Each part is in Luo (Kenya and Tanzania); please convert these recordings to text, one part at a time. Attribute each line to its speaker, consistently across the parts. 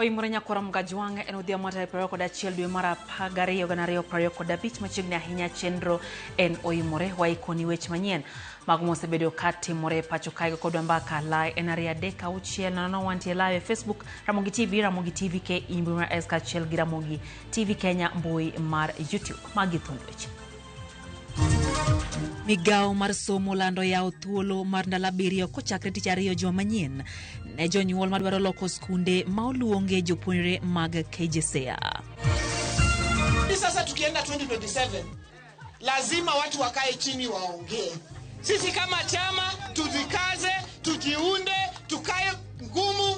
Speaker 1: Oimore nyakora Mgajwang' en odhiambo mar tarik 21 dwe mar 12 2025 machiegni ahinya chenro en Oimore waikoni weche manyien mago mosebedo ka timore e pacho kae kodwa mbaka live en 2 3 6 0 wantie live e Facebook Ramogi TV, Ramogi TV ke mbui mar S kaachiel gi Ramogi TV Kenya mbui mar YouTube. Magi thuond weche. Migawo mar somo lando yawo thuolo mar ndalo 7 kochakre tich ariyo juma manyien ne jonyuol madwaro loko skunde ma oluonge jopuonjre mag KJSEA.
Speaker 2: Sasa tukienda 2027 lazima watu wakae chini waongee. Sisi kama chama tujikaze, tujiunde, tukae ngumu,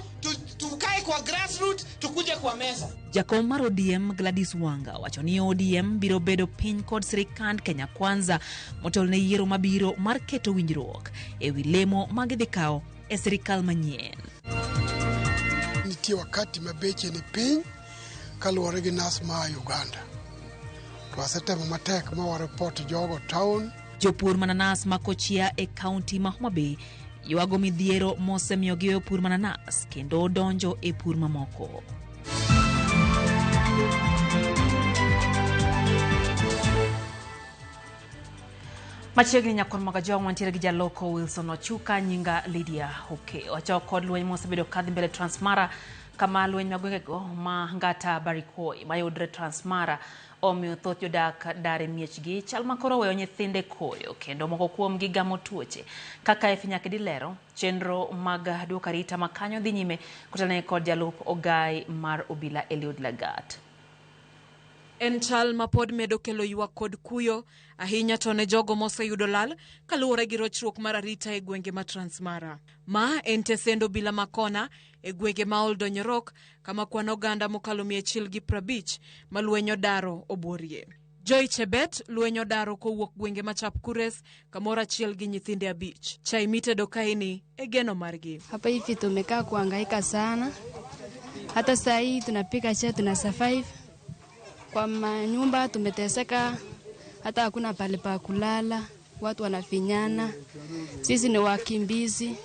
Speaker 2: tukae kwa grassroots, tukuje kwa meza.
Speaker 1: Jakom mar ODM Gladys Wanga wacho ni ODM biro bedo piny kod sirikand Kenya Kwanza motelo ne yiero mabiro mar keto winjruok e wi lemo ma gidhi kawo e sirikal manyien.
Speaker 3: Nitie wakati ma beche ni piny kaluwore gi nas ma Uganda. To wasetemo matek ma wareport jogo town.
Speaker 1: Jopur mananas ma Kochia e kaunti ma Homa Bay ywago midhiero mosemiyo giweyo pur mananas kendo donjo e pur mamoko. Machiegni nyakwar Magajwang' wantiere gi jaloko Wilson Ochuka, nyinga Lydia Oke. Wachako kod lweny mosebedo kadhi mbele Transmara kama lweny mag gwengego ma Ngata Barikoi mayudre Transmara omiyo thoth jodak dar e miechgi chal ma koro oweyo nyithinde koyo kendo moko kuomgi gamo tuoche. Kaka Effie Nyakedi lero, chenro mag duoko arita ma kanyo dhi nyime kotelne kod jalup ogai mar obila Eliud Lagat.
Speaker 4: En chal ma pod medo kelo ywak kod kuyo ahinya to ne jogo moseyudo lal kaluwore gi rochruok mar arita e gwenge ma Transmara. Ma en tesend obila ma kona e gwenge ma Oldonyorok kama kwan oganda mokalo 150 ma lweny odaro obuorie. Joy Chebet lweny odaro kowuok gwenge ma Chapkures kamoro achiel gi nyithinde 5. Chai mitedo kaeni e geno margi.
Speaker 5: Hapa hivi tumekaa kuhangaika sana, hata saa hii tunapika chai tuna survive kwa manyumba, tumeteseka, hata hakuna pale pa kulala, watu wanafinyana. Sisi ni wakimbizi,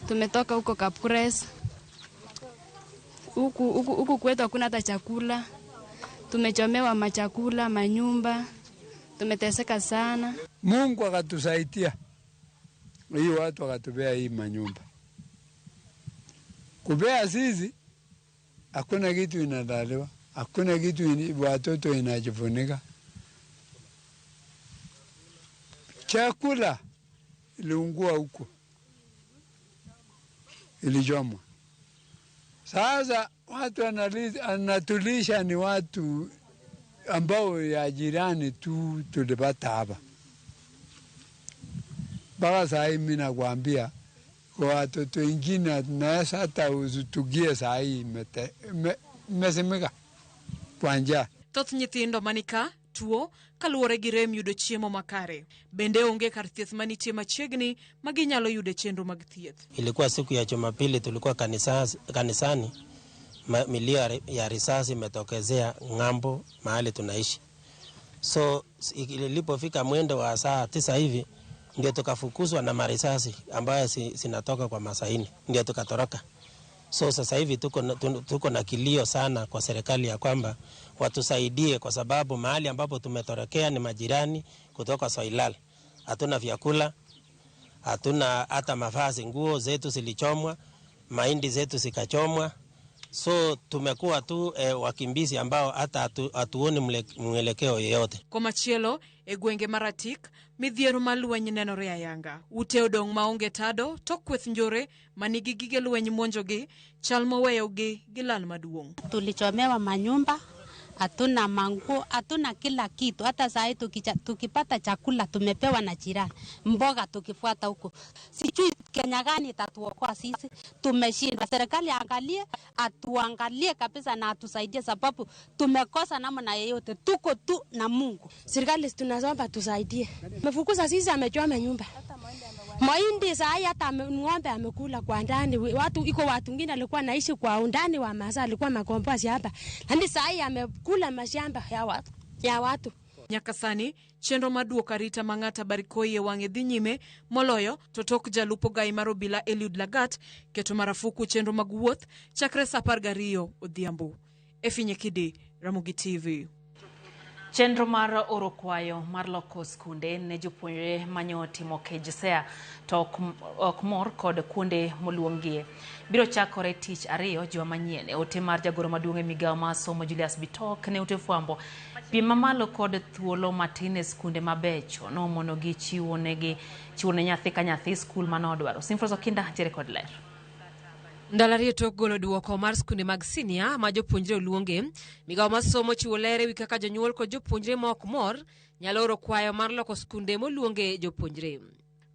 Speaker 5: tumetoka huko Kapkures. Huku huku huku kwetu hakuna hata chakula, tumechomewa machakula, manyumba, tumeteseka sana.
Speaker 6: Mungu akatusaidia, hii watu wakatupea hii manyumba. Kupea sisi, hakuna kitu inadaliwa, hakuna kitu watoto inajifunika. Chakula iliungua huko, ilichomwa. Sasa watu anatulisha ni watu ambao ya jirani tu tulipata hapa. Mpaka saa hii mimi nakwambia kwa watoto wengine tunaweza hata usitugie saa hii imesimika kwa njaa.
Speaker 4: Thoth nyithindo manika tuo kaluwore gi rem yudo chiemo makare. Bende onge kar thieth manitie machiegni ma ginyalo yude chenro mag thieth.
Speaker 7: Ilikuwa siku ya Jumapili, tulikuwa kanisani, milio ya risasi imetokezea ng'ambo mahali tunaishi. So ilipofika mwendo wa saa 9 hivi ndio tukafukuzwa na marisasi ambayo zinatoka kwa Masaini, ndio tukatoroka. So sasa hivi tuko na kilio sana kwa serikali ya kwamba watusaidie, kwa sababu mahali ambapo tumetorokea ni majirani kutoka Soilal. Hatuna vyakula, hatuna hata mavazi, nguo zetu zilichomwa, mahindi zetu zikachomwa. So tumekuwa tu wakimbizi ambao hata hatuoni mwelekeo yeyote.
Speaker 4: Komachielo e gwenge mar Atik, midhiero mar lweny nenore ayanga. Ute odong' maonge tado to kweth njore manigi gige lweny monjogi, chal moweyogi gi lal maduong'.
Speaker 8: Tulichomewa manyumba, hatuna manguo, hatuna kila kitu. Hata saa hii tukipata chakula tumepewa na jirani, mboga tukifuata huko. Sijui Kenya gani itatuokoa sisi, tumeshindwa. Serikali angalie, atuangalie kabisa na atusaidie, sababu tumekosa namna yeyote, tuko tu na Mungu.
Speaker 5: Serikali tunasomba tusaidie. Amefukuza sisi, amechoma nyumba. Mahindi saa hii hata ng'ombe amekula kwa ndani. Watu iko watu wengine alikuwa naishi kwa undani wa masaa, alikuwa makombozi hapa. Lakini saa hii amekula mashamba ya watu. Ya watu.
Speaker 4: Nyaka sani, chenro mar duoko arita ma Ng'ata Barikoi e wang'e dhi nyime moloyo to tok jalup ogai mar obila Eliud Lagat keto marafuku chenro mag wuoth chakre saa 12 odhiambo. Efinye Kidi, Ramogi TV.
Speaker 1: Chenro mar oro kwayo mar loko skunde ne jopuonjre manyo timo KJSEA to ok mor kod kuonde moluongie biro chakore tich ariyo juma manyien. E ote mar jagoro maduong' e migawo mar somo Julius Bitok ne ute fwambo piem mamalo kod thuolo matin e skunde mabecho nomonogi chiwo ne nyathi ka nyathi skul manodwaro. Simfros Okinda ntiere kod ler.
Speaker 9: Ndalo ariyo tok golo duoko mar skunde mag sinia ma jopuonjre oluonge, migawo mar somo chiwo ler ewi kaka jonyuol kod jopuonjre ma ok mor nyalo oro kwayo mar loko skunde moluonge jopuonjre.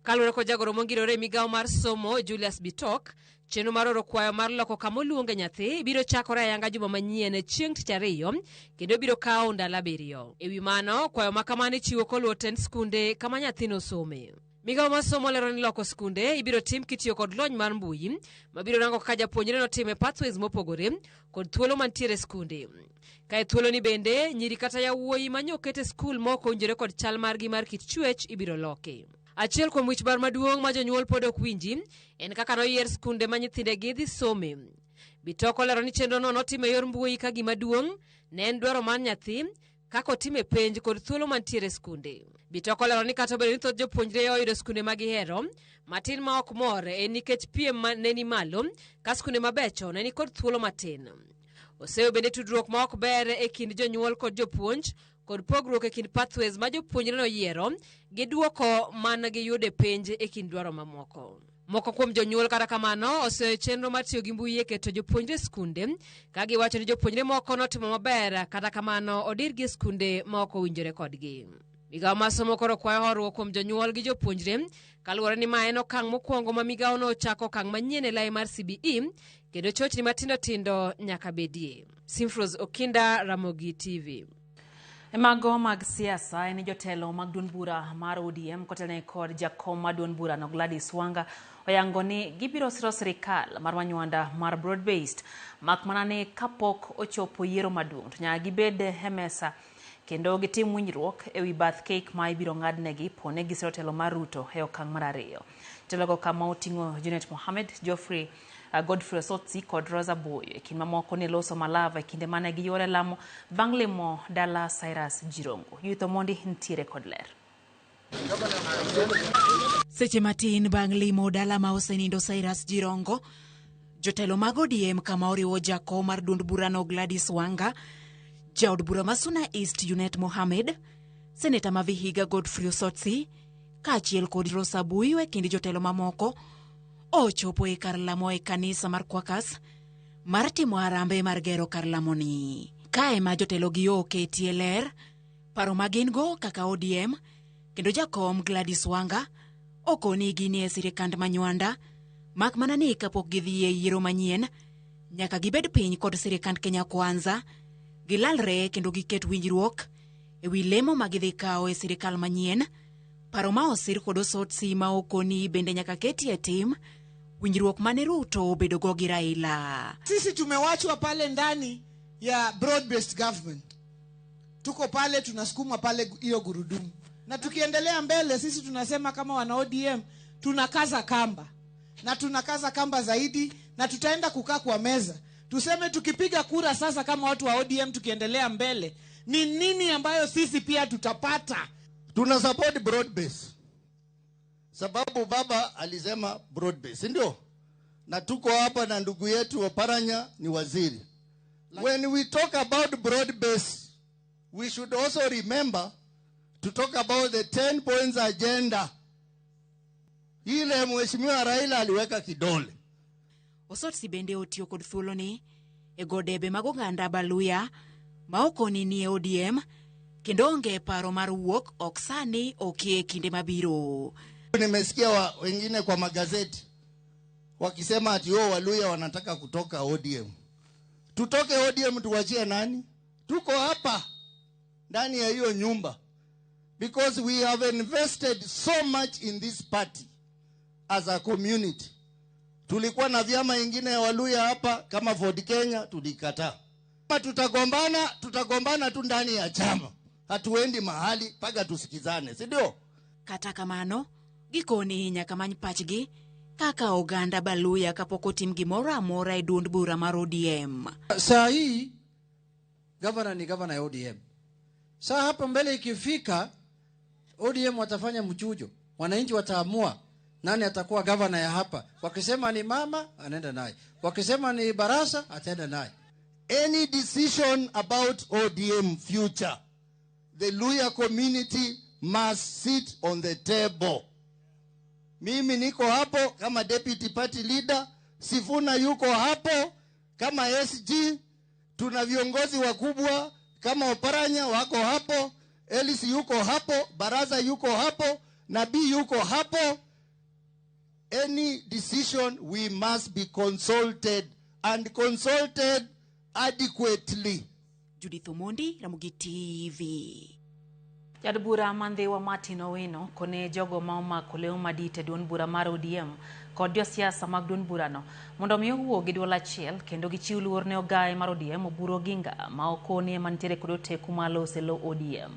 Speaker 9: Kaluwore kod jagoro mongirore e migawo mar somo Julius Bitok, chenro mar oro kwayo mar loko kama oluonge nyathi biro chakore ayanga juma manyien chieng' tich ariyo kendo biro kawo ndalo 7. Ewi mano, kwayo ma kamano ichiwo koluwo tend skunde kama nyathino some. Migawo mar somo lero ni loko skunde ibiro tim kitiyo kod lony mar mbui mabiro rango kaka japuonjre notime pathways mopogore kod thuolo mantiere e skunde. Kae thuolo ni bende nyiri kata yawuoyi manyo oket e skul ma ok owinjore kod chal margi mar kit chwech ibiro loki. Achiel kuom wich bar maduong' ma jonyuol pod ok winji en kaka noyier skunde ma nyithindegi dhi some. Bitok olero ni chenrono notimo e yor mbui ka gima duong' ne en dwaro mar nyathi kaka otime penj kod thuolo mantiere e skunde. Bitok olero ni kata obedo ni thoth jopuonjre oyudo skunde ma gihero, matin ma ok mor en nikech piem ne ni malo ka skunde mabecho ne ni kod thuolo matin. Oseyo bende tudruok ma ok ber e kind jonyuol kod jopuonj kod pogruok e kind pathways ma jopuonjre noyiero gi duoko man giyudo e penj e kind dwaro mamoko. Moko kuom jonyuol kata kamano oseyo chenro mar tiyo gi mbui e keto jopuonjre e skunde ka giwacho ni jopuonjre moko notimo maber kata kamano odirgi e skunde ma ok owinjore kodgi. Migawo mar somo koro kwayo horuok kuom jonyuol gi jopuonjre kaluwore ni ma en okang' mokwongo ma migawono ochako okang' manyien e lai mar CBE kendo chochni matindo tindo nyaka bedie. Simfros Okinda, Ramogi TV.
Speaker 1: Mago mag siasa en jotelo mag duond bura mar ODM kotelne kod jakom mar duond burano Gladys Wanga oyango ni gibiro siro sirikal mar manywanda mar broad based mak mana ni kapok ochopo yiero maduong' to nyaka gibed e mesa kendo gitim winjruok ewi bath cake ma ibiro ng'adnegi pone gisiro telo mar Ruto e okang' mar ariyo. Jotelogo kama oting'o Junet Mohamed, Geoffrey Godfrey Osotsi kod Rosa Boyo e kind mamoko ne loso malava e kinde mane giyuore lamo bang' limo dala Cyrus Jirongo. Judith Omondi ntiere kod ler.
Speaker 10: Seche matin bang' limo dala ma osenindo Cyrus Jirongo, jotelo mag ODM kama oriwo jakom mar duond burano Gladys Wanga, jaod bura ma Suna East Junet Mohamed, seneta ma Vihiga Godfrey Osotsi, kaachiel kod Rosa Buyu e kind jotelo mamoko, ochopo e kar lamo e kanisa mar Quakers mar timo harambe mar gero kar lamoni. Kae ma jotelo gi oketie ler paro ma gin go kaka ODM kendo jakom Gladys Wanga okoni gini e sirikand manywanda mak mana ni kapok gidhi e yiero manyien nyaka gibed piny kod sirikand Kenya Kwanza gilalre kendo giket winjruok ewi lemo ma gidhi kawo e sirikal manyien. Paro ma osir kod Osotsi ma okoni bende nyaka keti e tim winjruok mane Ruto obedogo gi Raila.
Speaker 2: Sisi tumewachwa pale ndani ya broad based government, tuko pale tunasukuma pale hiyo gurudumu, na tukiendelea mbele sisi tunasema kama wana ODM tunakaza kamba na tunakaza kamba zaidi, na tutaenda kukaa kwa meza tuseme tukipiga kura sasa kama watu wa ODM tukiendelea mbele ni nini ambayo sisi pia tutapata.
Speaker 11: Tuna support broad base sababu baba alisema broad base, ndio? Na tuko hapa na ndugu yetu Oparanya ni waziri. When we talk about broad base, we should also remember to talk about the 10 points agenda. Ile mheshimiwa Raila aliweka kidole.
Speaker 10: Osotsi bende otiyo kod thuoloni e go debe mag oganda Baluya ma okoni ni e ODM kendo onge paro mar wuok ok sani okie kinde mabiro.
Speaker 11: Nimesikia wengine kwa magazeti wakisema ati wao Waluya wanataka kutoka ODM. Tutoke ODM tuwachie nani? Tuko hapa ndani ya hiyo nyumba because we have invested so much in this party as a community. Tulikuwa na vyama ingine ya Waluya hapa kama Ford Kenya tulikataa. Tutagombana, tutagombana tu ndani ya chama. Hatuendi mahali mpaka tusikizane, si ndio?
Speaker 10: Kata kamano, gikoni nyaka many pachgi kaka oganda Baluya kapok otim gimoro amora e duond bura mar ODM.
Speaker 12: Saa hii gavana ni gavana ya ODM. Saa hapo mbele ikifika, ODM watafanya mchujo, wananchi wataamua nani atakuwa gavana ya hapa. Wakisema ni mama, anaenda naye, wakisema ni Barasa, ataenda naye.
Speaker 11: Any decision about ODM future, the Luya community must sit on the table. Mimi niko hapo kama deputy party leader, Sifuna yuko hapo kama SG, tuna viongozi wakubwa kama Oparanya wako hapo, Elis yuko hapo, Baraza yuko hapo, Nabii yuko hapo. Any decision we must be consulted and consulted adequately.
Speaker 10: Judith Omondi, Ramogi TV.
Speaker 1: Jaod bura ma Ndhiwa Martin Owino kone jogo ma omako leo madit e duond bura mar ODM kod josiasa mag duond burano mondo mi owuo gi duol achiel kendo gichiw luor ne ogaye mar ODM Oburu Oginga ma okoni ema nitiere kod oteku malose lo ODM.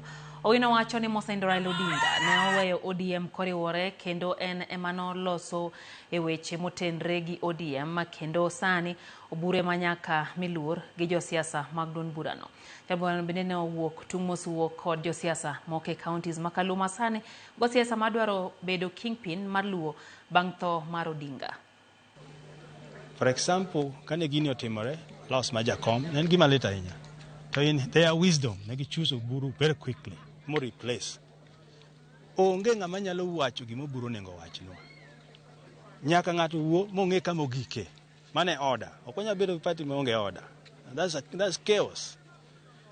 Speaker 1: Owino wacho ni mosenindo Raila Odinga ne oweyo ODM koriwore kendo en ema noloso e weche motenre gi ODM kendo sani Oburu ema nyaka miluor gi josiasa mag duond burano. Jaod burano bende ne owuok tung' mos wuok kod josiasa moko e counties ma Kaluo ma sani go siasa madwaro bedo kingpin mar Luo bang' tho mar Odinga.
Speaker 13: For example, kane gini otimore, loss mar jakom ne en gima lit ahinya. To in their wisdom, ne gichoose Oburu very quickly, mo replace. Onge ng'ama nyalo wacho gima Oburu onego wachnwa. Nyaka ng'ato wuo mong'e kama ogike. Mano e order. Ok wanyal bedo gi party maonge order. That's chaos.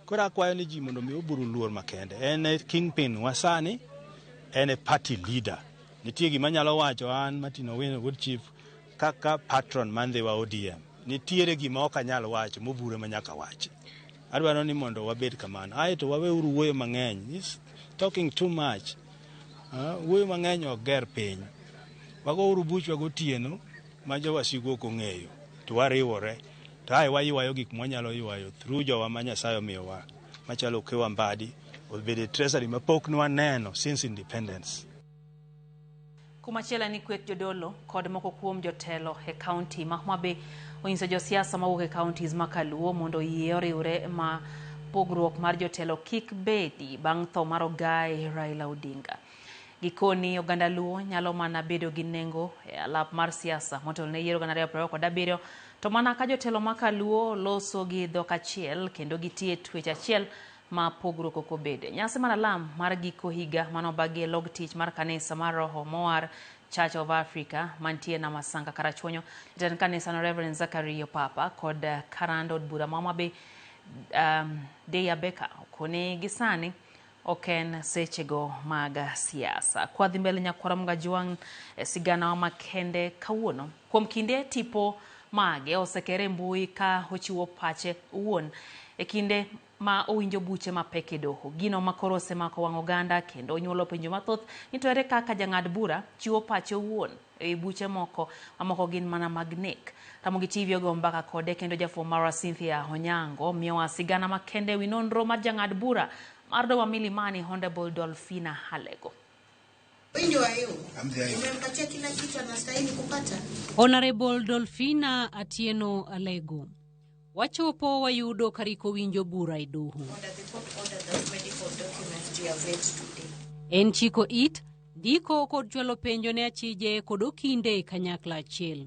Speaker 13: Koro akwayo ni ji mondo mi Oburu luor makende. En e kingpin wa sani, en e party leader. Nitie gima anyalo wacho an Martin Owino wuod chief kaka patron mar Ndhiwa ODM. Nitiere gima ok anyal wacho mobure ma nyaka wachi. Adwaro ni mondo wabed kamano. Aeto waweuru wuoyo mang'eny. It's talking too much. Wuoyo mang'eny ok ger piny. Wagouru buchwa gotieno ma jowasigu ok ong'eyo. To wariwore. To ae waywayo gik mwanyalo ywayo through jowa ma Nyasaye omiyowa. Machalo Okewa Mbadi, obedo e treasury mapok nwaneno since independence.
Speaker 1: Kumachielo en ni kweth jodolo kod moko kuom jotelo e kaunti ma Homa Bay onyiso josiasa mawuok e counties ma Kaluo mondo oyie oriwre ma pogruok mar jotelo kik bedi bang' tho mar ogaye Raila Odinga. Gikoni oganda Luo nyalo mana bedo gi nengo e alap mar siasa motelo ne yiero 2027 to mana ka jotelo ma Kaluo loso gi dhok achiel kendo gitie twech achiel ma pogruok ok obede. Nyasi mar alam mar giko higa manobagi e log tich mar kanisa mar Roho Mowar Church of Africa mantie Namasanga Karachuonyo. Jatend kanisa no Reverend Zachary Opapa kod karand od bura ma Homa Bay Deya Beka okone gi sani ok en sechego mag siasa. Kwadhi mbele nyakwara Mgajwang' e sigana makende kawuono. Kuom kinde tipo mage osekere mbui ka ochiwo pache owuon e kinde ma owinjo buche mapek e doho. Gino ma koro osemako wang' oganda kendo onyuolo penjo mathoth ni to ere kaka jang'ad bura chiwo pache owuon e buche moko mamoko gin mana mag nek. Ramogi TV ogo mbaka kode kendo jafwambo marwa Cynthia Onyango miyowa sigana makende ewi nonro mar jang'ad bura mar doho ma Milimani Honorable Dolphina Alego.
Speaker 14: Umempatia kila kitu anastahili kupata.
Speaker 15: Honorable Dolphina Atieno Alego. Wachopo wayudo kariko winjo bura e doho. En chiko it, ndiko kod chwalo penjo ne achije kod okinde e kanyakla achiel.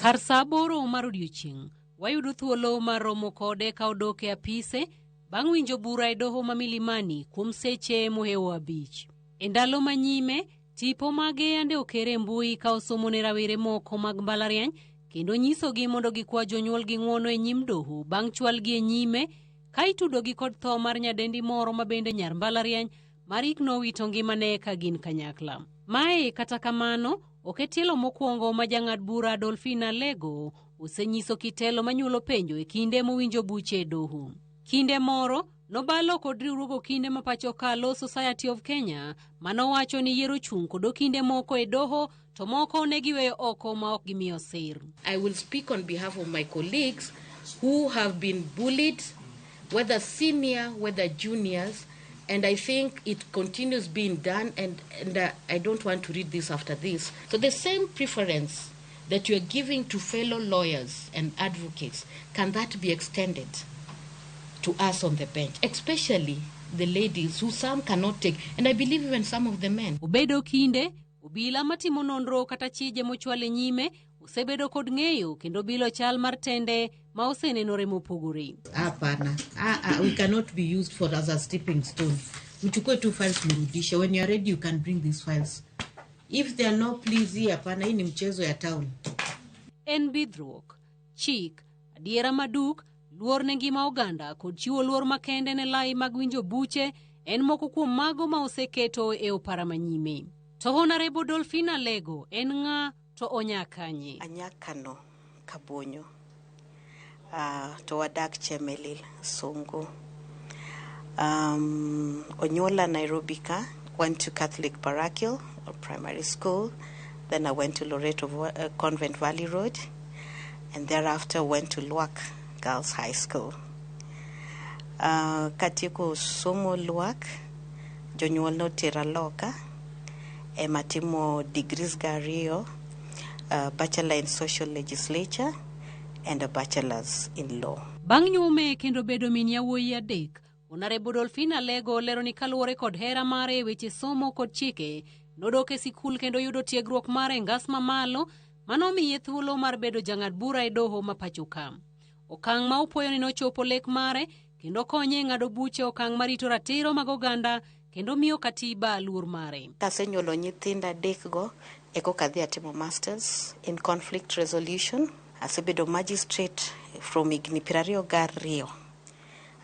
Speaker 15: Kar saa 8 mar odiochieng', wayudo thuolo mar romo kode ka odok e apise bang' winjo bura e doho ma Milimani kuom seche mohewo 5. E ndalo manyime, tipo mage yande okere mbui ka osomo ne rawere moko mag mbalariany kendo nyisogi mondo gikwa jonyuolgi ng'uono e nyim doho bang' chwalgi e nyime ka itudogi kod tho mar nyadendi moro ma bende nyar mbalariany ma rik nowito ngimane ka gin kanyakla. Mae kata kamano ok e tielo mokwongo ma jang'ad bura Dolphina Alego osenyiso kitelo manyuolo penjo e kinde mowinjo buche e doho. Kinde moro nobalo kod riwruog okinde ma pacho ka Law Society of Kenya manowacho ni yiero chung' kod okinde moko e doho to moko ne giweyo oko ma ok gimiyo sir.
Speaker 14: I will speak on behalf of my colleagues who have been bullied,
Speaker 16: whether senior, whether juniors, and I think it continues being done, and I don't want to read this after this. So the same preference that you are giving to fellow lawyers and advocates, can that be extended to us on the bench, especially the ladies who some cannot take, and I believe even some of the men.
Speaker 15: Obedo kinde, obila matimo nonro kata chije mochwale nyime, osebedo kod ng'eyo kendo bilo chal mar tende ma osenenore mopogore.
Speaker 16: Hapana. We cannot be used for as a stepping stone. Mchukue tu files mrudishe. When you are ready, you can bring these files. If they are not please, hapana, hii ni mchezo ya town.
Speaker 15: En bidhruok, chik, adiera maduk, luor ne ngima oganda kod chiwo luor makende ne lai mag winjo buche en moko kuom mago ma oseketo e opara manyime. To Honorable Dolphina Alego en ng'a to onya kanye?
Speaker 14: Anyakano Kabonyo. To wadak Chemelil, Songo. Onyuola Nairobi ka, went to Catholic Parochial or primary school. Then I went to Loreto Convent Valley Road, and thereafter went to Luak Girls High School. Katieko somo Luak, jonyuol notera loka, ema timo degrees gariyo, bachelor in social legislature and a bachelor's in law.
Speaker 15: Bang' nyume kendo bedo min yawuoyi adek, Honorable Dolphina Alego lero ni kaluwore kod hera mare e weche somo kod chike, nodok e sikul kendo yudo tiegruok mare e ngas mamalo manomiye thuolo mar bedo jang'ad bura e doho ma pacho ka. Okang' ma opuoyo ni nochopo lek mare kendo konye e ng'ado buche okang' marito ratiro mag oganda kendo miyo katiba luor mare.
Speaker 14: Kasenyuolo nyithindo adek go, eko kadhi atimo masters in conflict resolution. Asebedo magistrate from higni 22.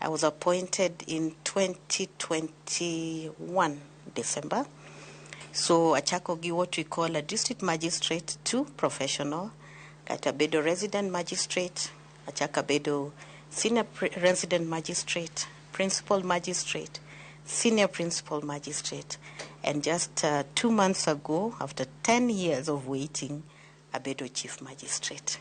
Speaker 14: I was appointed in 2021 December. So achako gi what we call a district magistrate to professional. Kata bedo resident magistrate, achaka bedo senior resident magistrate, principal magistrate, senior principal magistrate. And just 2 months ago, after 10 years of waiting, abedo chief magistrate.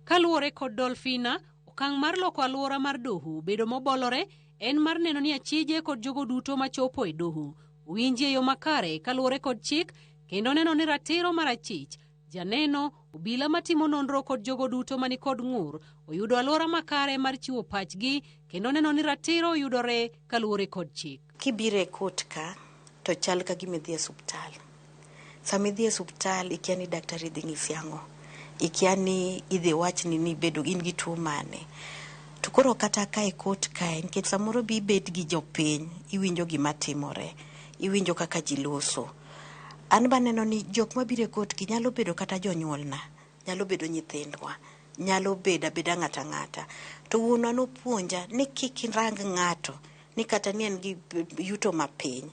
Speaker 15: Kaluwore kod Dolphina, okang' mar loko alwora mar doho bedo mobolore en mar neno ni achije kod jogo duto machopo e doho owinji e yo makare kaluwore kod chik kendo neno ni ratiro mar achich, janeno, obila matimo nonro kod jogo duto mani kod ng'ur oyudo alwora makare mar chiwo pachgi kendo neno ni ratiro oyudore kaluwore kod chik.
Speaker 14: Kibiro e court ka to chal ka gima idhi e osuptal. Sama idhi e osuptal ikia ni daktari dhi ng'isi ang'o, ikia ni idhi wachni ni ibedo in gi tuo mane. To koro kata ka e court kae, nikech samoro bi ibet gi jopiny, iwinjo gima timore, iwinjo kaka ji loso. An baneno ni jok mabiro e court gi nyalo bedo kata jonyuolna, nyalo bedo nyithindwa, nyalo bedo abeda ng'ata ng'ata. To wuonwa nopuonja ni kik irang ng'ato ni kata ni en gi yuto mapiny,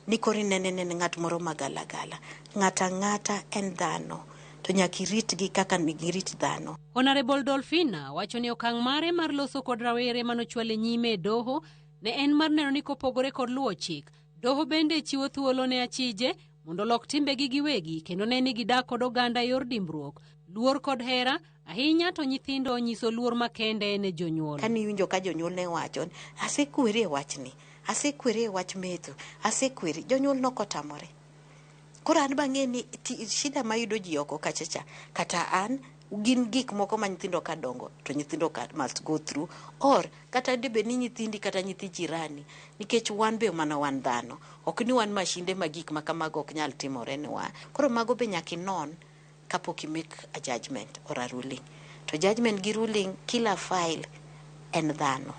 Speaker 14: ni koro inene ni en ng'at moro magalagala. Ng'ata ng'ata en dhano, to nyaka iritgi kaka girit dhano.
Speaker 15: Honorable Dolphina wacho ni okang' mare mar loso kod rawere manochwale nyime e doho ne en mar neno ni kopogore kod luwo chik, doho bende chiwo thuolo ne achije mondo olok timbegi giwegi kendo ne ni gidak kod oganda e yor dimbruok, luor kod hera, ahinya to nyithindo nyiso luor makende ne jonyuol.
Speaker 14: Kane iwinjo ka jonyuol ne wacho, asekweri e wachni, asekweri e wach metho, asekweri, jonyuol nokotamore. Koro an bang'e ni shida mayudo ji oko kacha cha, kata an gin gik moko ma nyithindo ka dongo to nyithindo ka must go through, or kata debed ni nyithindi kata nyithi jirani, nikech wan be mana wan dhano, ok ni wan mashinde ma gik ma kamago ok nyal timore ne wa. Koro mago be nyaka inon kapok i make a judgment or a ruling. To judgment gi ruling, kila file en dhano.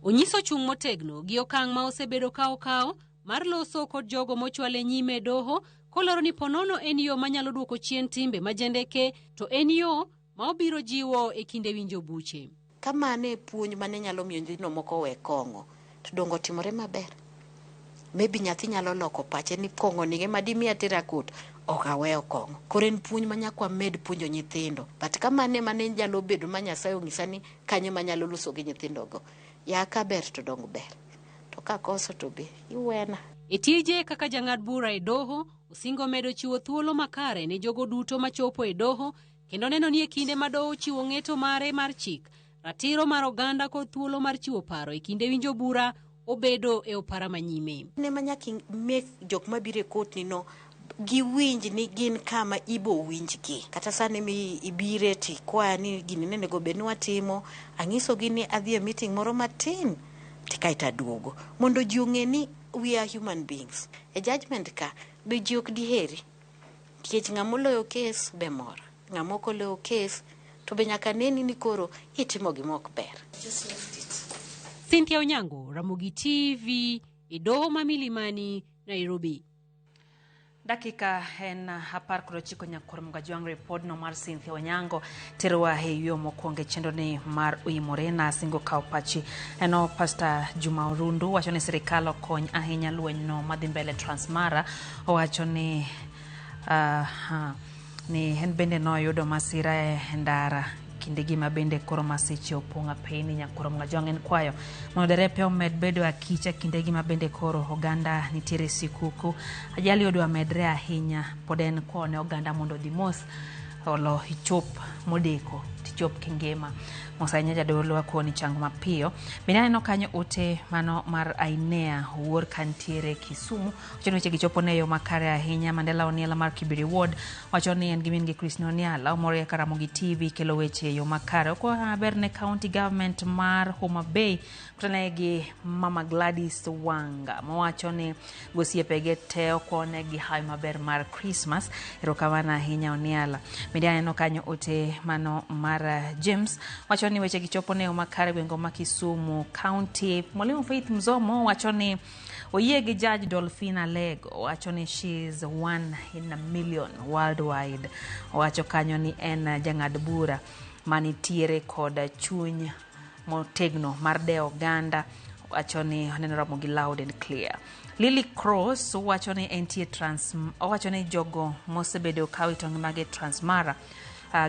Speaker 15: Onyiso chung' motegno gi okang' ma osebedo ka okawo mar loso kod jogo mochwale nyime e doho kolero ni ponono en yo manyalo duoko chien timbe majendeke to en yo ma obiro jiwo e kinde winjo buche.
Speaker 14: Kamano e puonj mane nyalo miyo nyithindo moko owe kong'o, to dongo otimore maber. Maybe nyathi nyalo loko pache ni kong'o ni ema dimiya tera court, ok aweyo kong'o. Koro en puonj ma nyaka wamed puonjo nyithindo. But kamano ema ne nyalo bedo ma Nyasaye onyisa ni kanyo ema anyalo loso gi nyithindogo. Ya ka ber to dong ber, to ka koso to be iwena.
Speaker 15: E tije kaka jang'ad bura e doho, osingo medo chiwo thuolo makare ne jogo duto machopo e doho kendo neno ni e kinde ma doho chiwo ng'eto mare mar chik, Ratiro mar oganda kod thuolo mar chiwo paro e kinde winjo bura obedo e opara manyime.
Speaker 14: Ne ma nyaka make jok mabiro e court ni no giwinj ni gin kama ibo winjgi. Kata sani mi ibire tikwaya ni gini ne onego bed ni watimo, ang'isogi ni adhi e meeting moro matin to kaeto aduogo. Mondo ji ong'e ni we are human beings. E judgment ka be ji ok diheri. Nikech ng'ama oloyo kes be mor. Ng'ama ok oloyo kes to be nyaka neni ni koro itimo gima ok ber.
Speaker 15: Cynthia Onyango, Ramogi TV, e doho ma Milimani, Nairobi.
Speaker 1: Dakika en 19 nyakor Mgajwang' ripodno mar Cynthia Onyango terowa e yo mokwongo e chenro ni mar Oimore na singo kawo pachi eno Pastor Juma Orundu wacho ni sirikal okony ahinya lwenyno madhi mbele Transmara. Owacho ni ni en bende noyudo masira e ndara kindegi ma bende koro masiche opong'o apeyni nyakoro Mgajwang' en kwayo mondo derepe omed bedo akicha kindegi ma bende koro oganda nitiere sikuku ajali odwa medre ahinya pod en kwayo ne oganda mondo odhi mos olo ichop modeko tichop kingima. Mos ahinya jadolo akoni chang mapiyo. Bende aneno kanyo ote mano mar Ainea Owuor kantiere Kisumu wacho ni weche gi chopo ne yo makare ahinya. Mandela Oniela mar Kibiri Ward wacho ni en gi min gi Christine Oniala omor kaka Ramogi TV kelo weche e yo makare. Okwayo maber ne county government mar Homa Bay kutane gi Mama Gladys Wanga mowacho ni gosiepege te okwonegi hawi maber mar Christmas. Erokamano ahinya Oniala. Bende aneno kanyo ote mano mar James wacho ni weche gi chopo ne yo makare gwenge ma Kisumu County. Mwalimu Faith Mzomo wacho ni oyie gi Judge Dolphina Alego wacho ni she is one in a million worldwide. Owacho kanyo ni en jang'ad bura manitiere kod chuny motegno mar dewo oganda. Wacho ni oneno Ramogi loud and clear. Lily Cross wacho ni entie trans owacho ni jogo mosebedo ka wito ngimagi e Transmara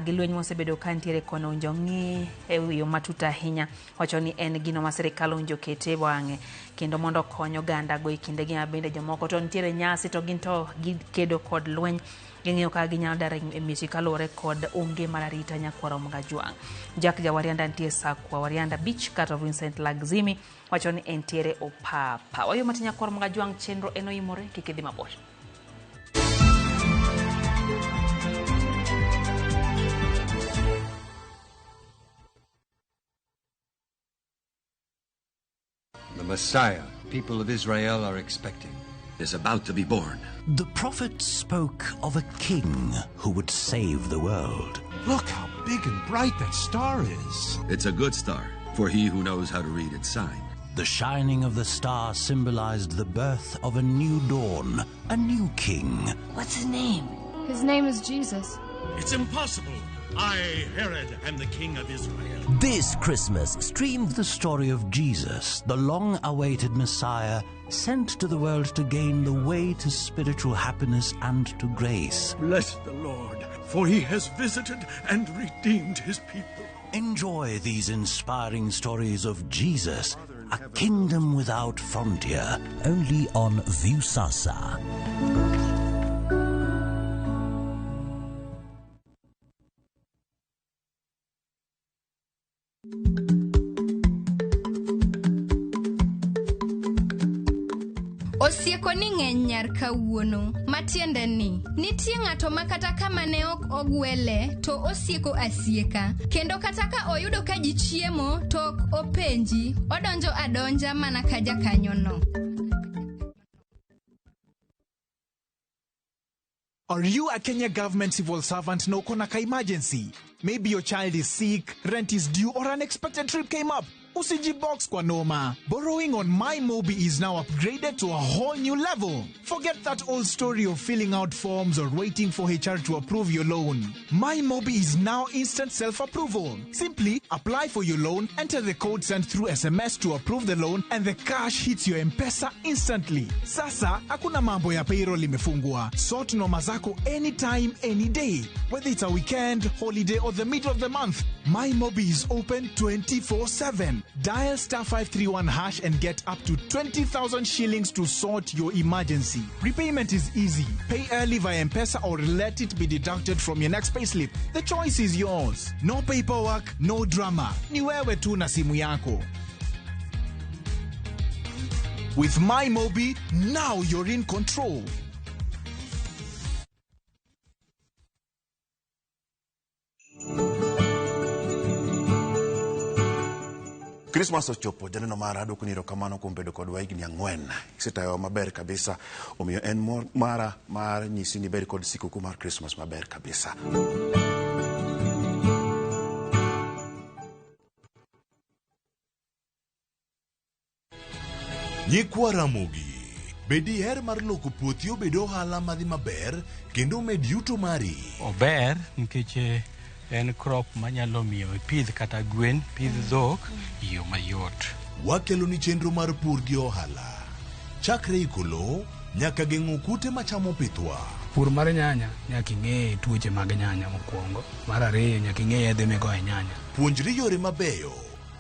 Speaker 1: gi lweny mosebedo ka nitiere kono owinjo ng'i e yo matut ahinya. Wacho ni en gino ma sirikal owinjo kete wang'e kendo mondo okony oganda go e kindegi ma bende jomoko to nitiere nyasi to gin to gikedo kod lweny ging'iyo kaka ginyalo dar e miechgi kaluwore kod onge mar arita nyakwar Omgajwang'. Jack Jawarianda nitie Sakwa Warianda Beach kato Vincent Lagzimi wacho ni entiere Opapa. Wayo matin nyakwar Omgajwang' chenro en oimore kik idhi mabor.
Speaker 17: The Messiah people of Israel are expecting is about to be born.
Speaker 18: The prophet spoke of a king who would save the world.
Speaker 19: Look how big and bright that star is.
Speaker 17: It's a good star for he who knows how to read its sign.
Speaker 18: The shining of the star symbolized the birth of a new dawn, a new king.
Speaker 20: What's his name?
Speaker 5: His name is Jesus.
Speaker 21: It's impossible. I, Herod, am the king of Israel.
Speaker 18: This Christmas, stream the story of Jesus, the long awaited Messiah, sent to the world to gain the way to spiritual happiness and to grace.
Speaker 21: Bless the Lord, for he has visited and redeemed his people.
Speaker 18: Enjoy these inspiring stories of Jesus, a kingdom without frontier, only on Viusasa.
Speaker 22: Osieko ni ng'eny nyar kawuono, matiende ni nitie ng'ato ma kata kama ne ok ogwele to osieko asieka, kendo kata ka oyudo ka ji chiemo to ok openji, odonjo adonja mana ka jakanyono.
Speaker 23: Are you a Kenya government civil servant na uko na ka emergency? Maybe your child is sick, rent is due, or an unexpected trip came up. Usijibox kwa noma. Borrowing on MyMobi is now upgraded to a whole new level. Forget that old story of filling out forms or waiting for HR to approve your loan. MyMobi is now instant self-approval. Simply apply for your loan, enter the code sent through SMS to approve the loan, and the cash hits your M-Pesa instantly. Sasa, hakuna mambo ya payroll imefungwa. Sort noma zako anytime, any day. Whether it's a weekend, holiday, or the middle of the month, MyMobi is open 24/7. Dial star 531 hash and get up to 20,000 shillings to sort your emergency. Repayment is easy. Pay early via M-Pesa or let it be deducted from your next payslip. The choice is yours. No paperwork, no drama. Ni wewe tu na simu yako. With MyMobi, now you're in control.
Speaker 3: Christmas ochopo, janeno mara adwoko ni erokamano kuom bedo kodwa higni 4. Isetayowa maber kabisa, omiyo en mor mara mar nyisi ni ibed kod sikuku mar Christmas maber kabisa.
Speaker 6: Nyikwa Ramogi, be diher mar loko puothi obed ohala madhi maber kendo omed yuto mari?
Speaker 20: Ober nikech en crop manyalo miyo ipidh kata gwen, pidh dhok e yo mayot.
Speaker 6: Wakelo ni chenro mar pur gi ohala. Chakre iko lowo nyaka geng'o kute machamo pithwa.
Speaker 24: Pur mar nyanya nyaka ing'e tuoche mag nyanya mokwongo. Mar ariyo nyaka ing'e yedhe migoyo e nyanya.
Speaker 6: Puonjri yore mabeyo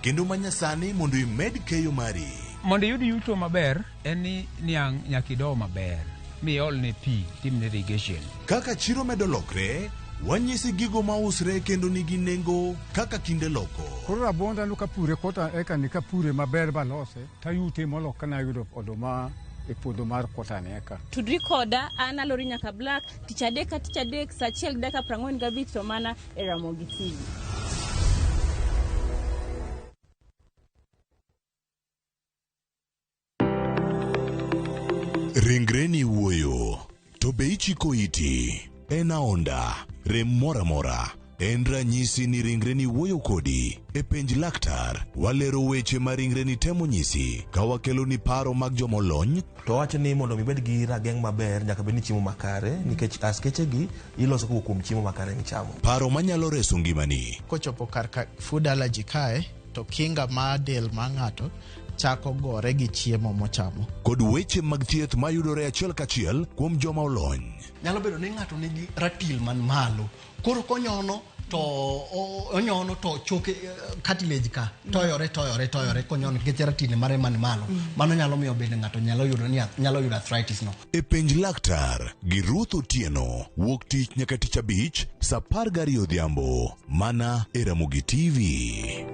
Speaker 6: kendo manyasani mondo imed keyo mari.
Speaker 25: Mondo iyud yuto maber en ni niang' nyaka ido maber miolne pi timne irrigation.
Speaker 6: Kaka chiro medo lokre, wanyisi gigo mausre kendo nigi nengo kaka kinde loko.
Speaker 26: Koro rabuonda no kapure kota eka ni kapure maber balose tayute molo kana yudo oduma e puodho mar kota ni eka.
Speaker 27: Tudri koda an Alori Nyaka Black tich adek ka tich adek saa 1:45 to mana e Ramogi TV.
Speaker 6: Ringreni wuoyo, to be ichiko iti? En aonda, rem moro amora. En ranyisi ni ringreni wuoyo kodi. E penj laktar, walero weche ma ringreni temo nyisi ka wakeloni paro mag jomolony.
Speaker 28: To wacho ni mondo mi ibed gi rageng' maber nyaka bed ni chiemo makare nikech askeche gi iloso kowuok kuom chiemo makare michamo.
Speaker 6: Paro manyalo reso ngimani.
Speaker 29: Kochopo kar ka food allergy kae to kinga mar del mar ng'ato chako gore gi chiemo mochamo.
Speaker 6: Kod weche mag thieth mayudore achiel kachiel kuom joma olony.
Speaker 30: Nyalo bedo ni ng'ato nigi ratil man malo, koro konyono to onyono to choke cartilage ka toyore toyore toyore konyono nikech ratil mare man malo. Mano nyalo miyo bende ng'ato nyalo yudo ni nyalo yudo arthritis no.
Speaker 6: E penj laktar gi Ruth Otieno wuok tich nyaka tich abich saa 12 odhiambo mana e Ramogi TV.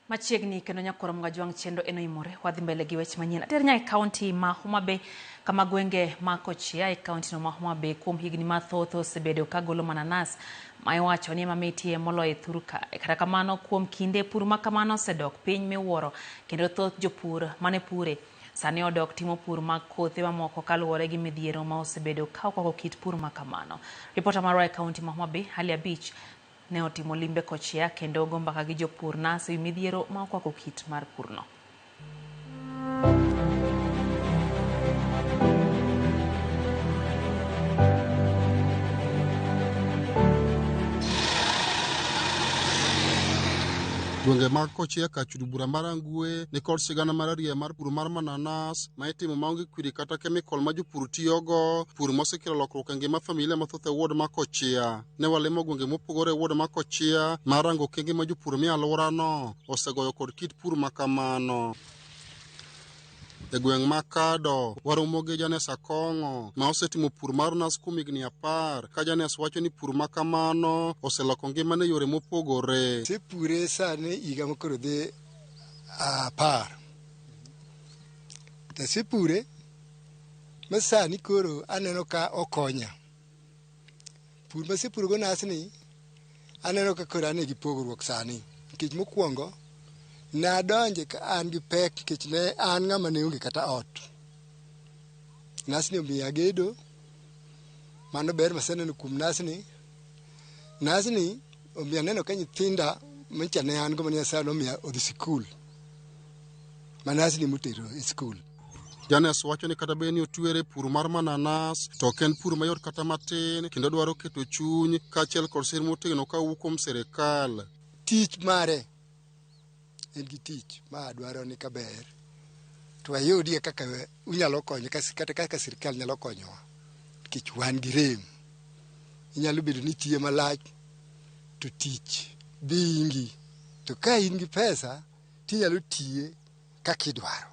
Speaker 1: Machiegni kendo nyakoro Mgajwang' chenro eno imore wadhi mbele gi weche manyien. Ater nyaka e kaunti ma Homa Bay kama gwenge ma Kochia e kaunti no ma Homa Bay kuom higni mathoth osebedo ka golo mananas ma iwacho ni ema mitie moloyo e thur kae. Kata kamano kuom kinde pur ma kamano osedok piny miwuoro kendo thoth jopur mane pure sani odok timo pur mag kothe mamoko kaluwore gi midhiero ma osebedo ka okwako kit pur ma kamano. Ripota marwa e kaunti ma Homa Bay Ali Abich ne otimo limbe Kochia kendo ogo mbaka gi jopur nas ewi midhiero ma okwako kit mar purno.
Speaker 31: Gwenge mag Kochia kar bura mar Angwe ni kod sigana mararieya mar pur mar mananas ma itimo maonge kwiri kata kemikol ma jopur tiyogo, pur mosekelo lokruok e ngima familia mathoth e ward ma Kochia. Ne walimo gwenge mopogore e ward ma Kochia mar rango okenge ma jopur mie alworano osegoyo kod kit pur ma kamano. E gweng' ma Kado, waromo gi Janes Akong'o ma osetimo pur mar nas kuom higni 10 ka Janes wacho ni pur ma kamano oseloko ngimane e yore mopogore.
Speaker 32: Asepure sani higa makoro dhi 10. To asepure ma sani koro aneno ka okonya. Pur masepuro go nas ni aneno ka koro an gi pogruok sani nikech mokwongo nadonje ka an gi pek nikech ne an ng'ama ne onge kata ot. Nasni omiya gedo, mano ber maseneno kuom nasni. Nasni omiya aneno ka nyithinda mancha ne an go mane Nyasaye nomiya odhi sikul. Ma nasni motero e sikul.
Speaker 31: Janes wacho ni kata bed ni otwere pur mar mananas to ok en pur mayot kata matin kendo dwaro keto chuny kaachiel kod sir motegno kawuok kuom sirikal.
Speaker 32: Tich mare En gi tich ma adwaro ni kaber to wayudie kaka unyalo konyo kata kaka sirikal nyalo konyowa nikech wan gi rem. Inyalo bedo ni itiye malach to tich dhi ingi, to ka in gi pesa tinyalo tiye kaka idwaro.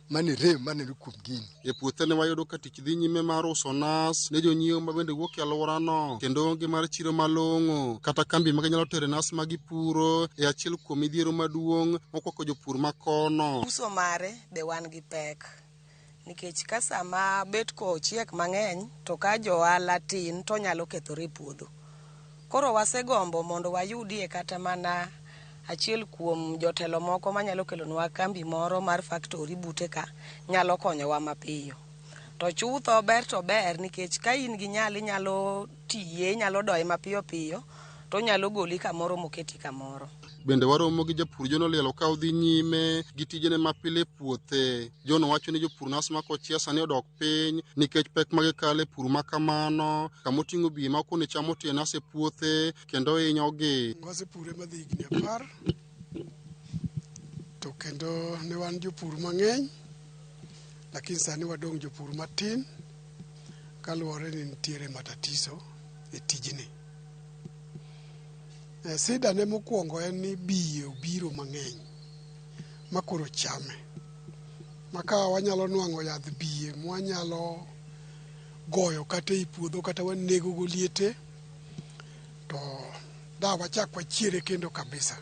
Speaker 32: Mano e rem maneno kuom gini.
Speaker 31: E puothe ne wayudo ka tich dhi nyime mar uso nas ne jonyiewo ma bende wuok e alworano kendo onge mar chiro malong'o kata kambi ma ginyalo tere nas ma gipuro e achiel kuom midhiero maduong' mokwako jopur ma kono.
Speaker 2: Uso mare be wan gi pek nikech ka sama bet kochiek mang'eny to ka johala tin to nyalo kethore e puodho. Koro wasegombo mondo wayudie kata mana achiel kuom jotelo moko manyalo kelonwa kambi moro mar factory bute ka nyalo konyowa mapiyo. To chutho ber to ber nikech ka in gi nyalo inyalo tiye, inyalo doye mapiyo piyo to onyalo goli kamoro moketi kamoro.
Speaker 31: Bende waromo gi japur John Olielo ka odhi nyime gi tijene mapile e puothe. John wacho ni jopur nas ma Kochia sani odok piny nikech pek ma gikale e pur ma kamano, kama oting'o biye ma koni chamo tie nas e puothe kendo hinyogi.
Speaker 4: Wasepure madhi higni 10 to kendo ne wan jopur mang'eny, lakini sani wadong' jopur matin kaluwore ni nitiere matatizo e tijni. Sida ne mokwongo en ni biye obiro mang'eny ma koro chame. Ma ka wanyalo nwang'o yadh biye mwanyalo goyo kata ei puodho kata wanego go liete to da wachak wachiere kendo kabisa.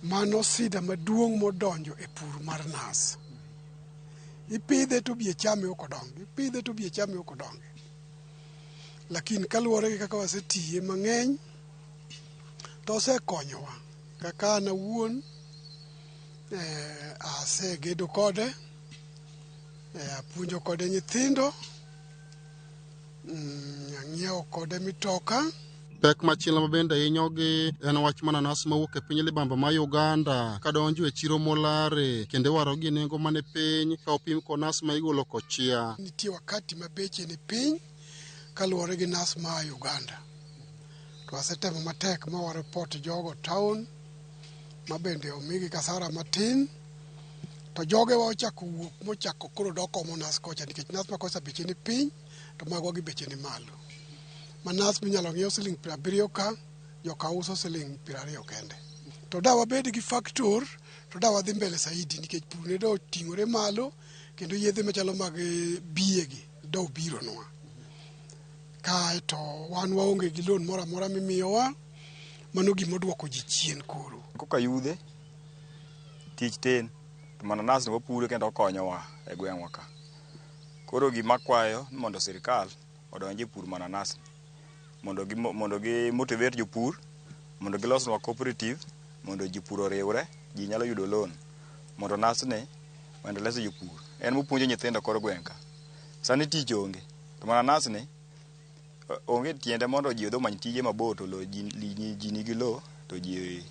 Speaker 4: Mano sida maduong' modonjo e pur mar nas. Ipidhe to biye chame ok odongi, ipidhe to biye chame ok odongi. Lakini kaluwore gi kaka wasetiye mang'eny to osekonyowa. Kaka an awuon asegedo kode, apuonjo kode nyithindo, ang'iewo kode mitoka.
Speaker 31: Pek machielo ma bende hinyogi en wach mananas mawuok e piny libamba ma Uganda kadonjo e chiro molare kendo iwarogi e nengo mane piny ka opim kod nas ma igolo Kochia.
Speaker 4: Nitie wakati ma beche ni piny kaluwore gi nas ma Uganda. To wasetemo matek ma wareport jogo town ma bende omigi kasara matin to jogewa ochako wuok mochako koro dok omo nas kocha nikech nas ma kocha beche ni piny to magwa gi beche ni malo. Ma nas minyalo ng'iew siling 70 ka, joka uso siling 20 kende. To da wabed gi factory to da wadhi mbele saidi nikech pur ne do oting'ore malo kendo yedhe machalo mag biye gi do obironwa. Kae to wan waonge gi loan moro amora mimiyowa, mano gima oduoko ji chien koro.
Speaker 7: Koka yudhe, tich tin, to mananas ni wapuro kendo okonyowa e gweng'wa ka. Koro gima akwayo ni mondo sirikal odonj e pur mananas ni. Mondo gi motivate jopur, mondo gilosnwa cooperative, mondo jopur oriwre, ji nyalo yudo loan. Mondo nas ni oendeleze jopur. En mopuonjo nyithindo kor gweng' ka. Sani tich onge, to mananas ni onge tiende mondo ji odhi omany tije mabor to lo ji nigi lo to ji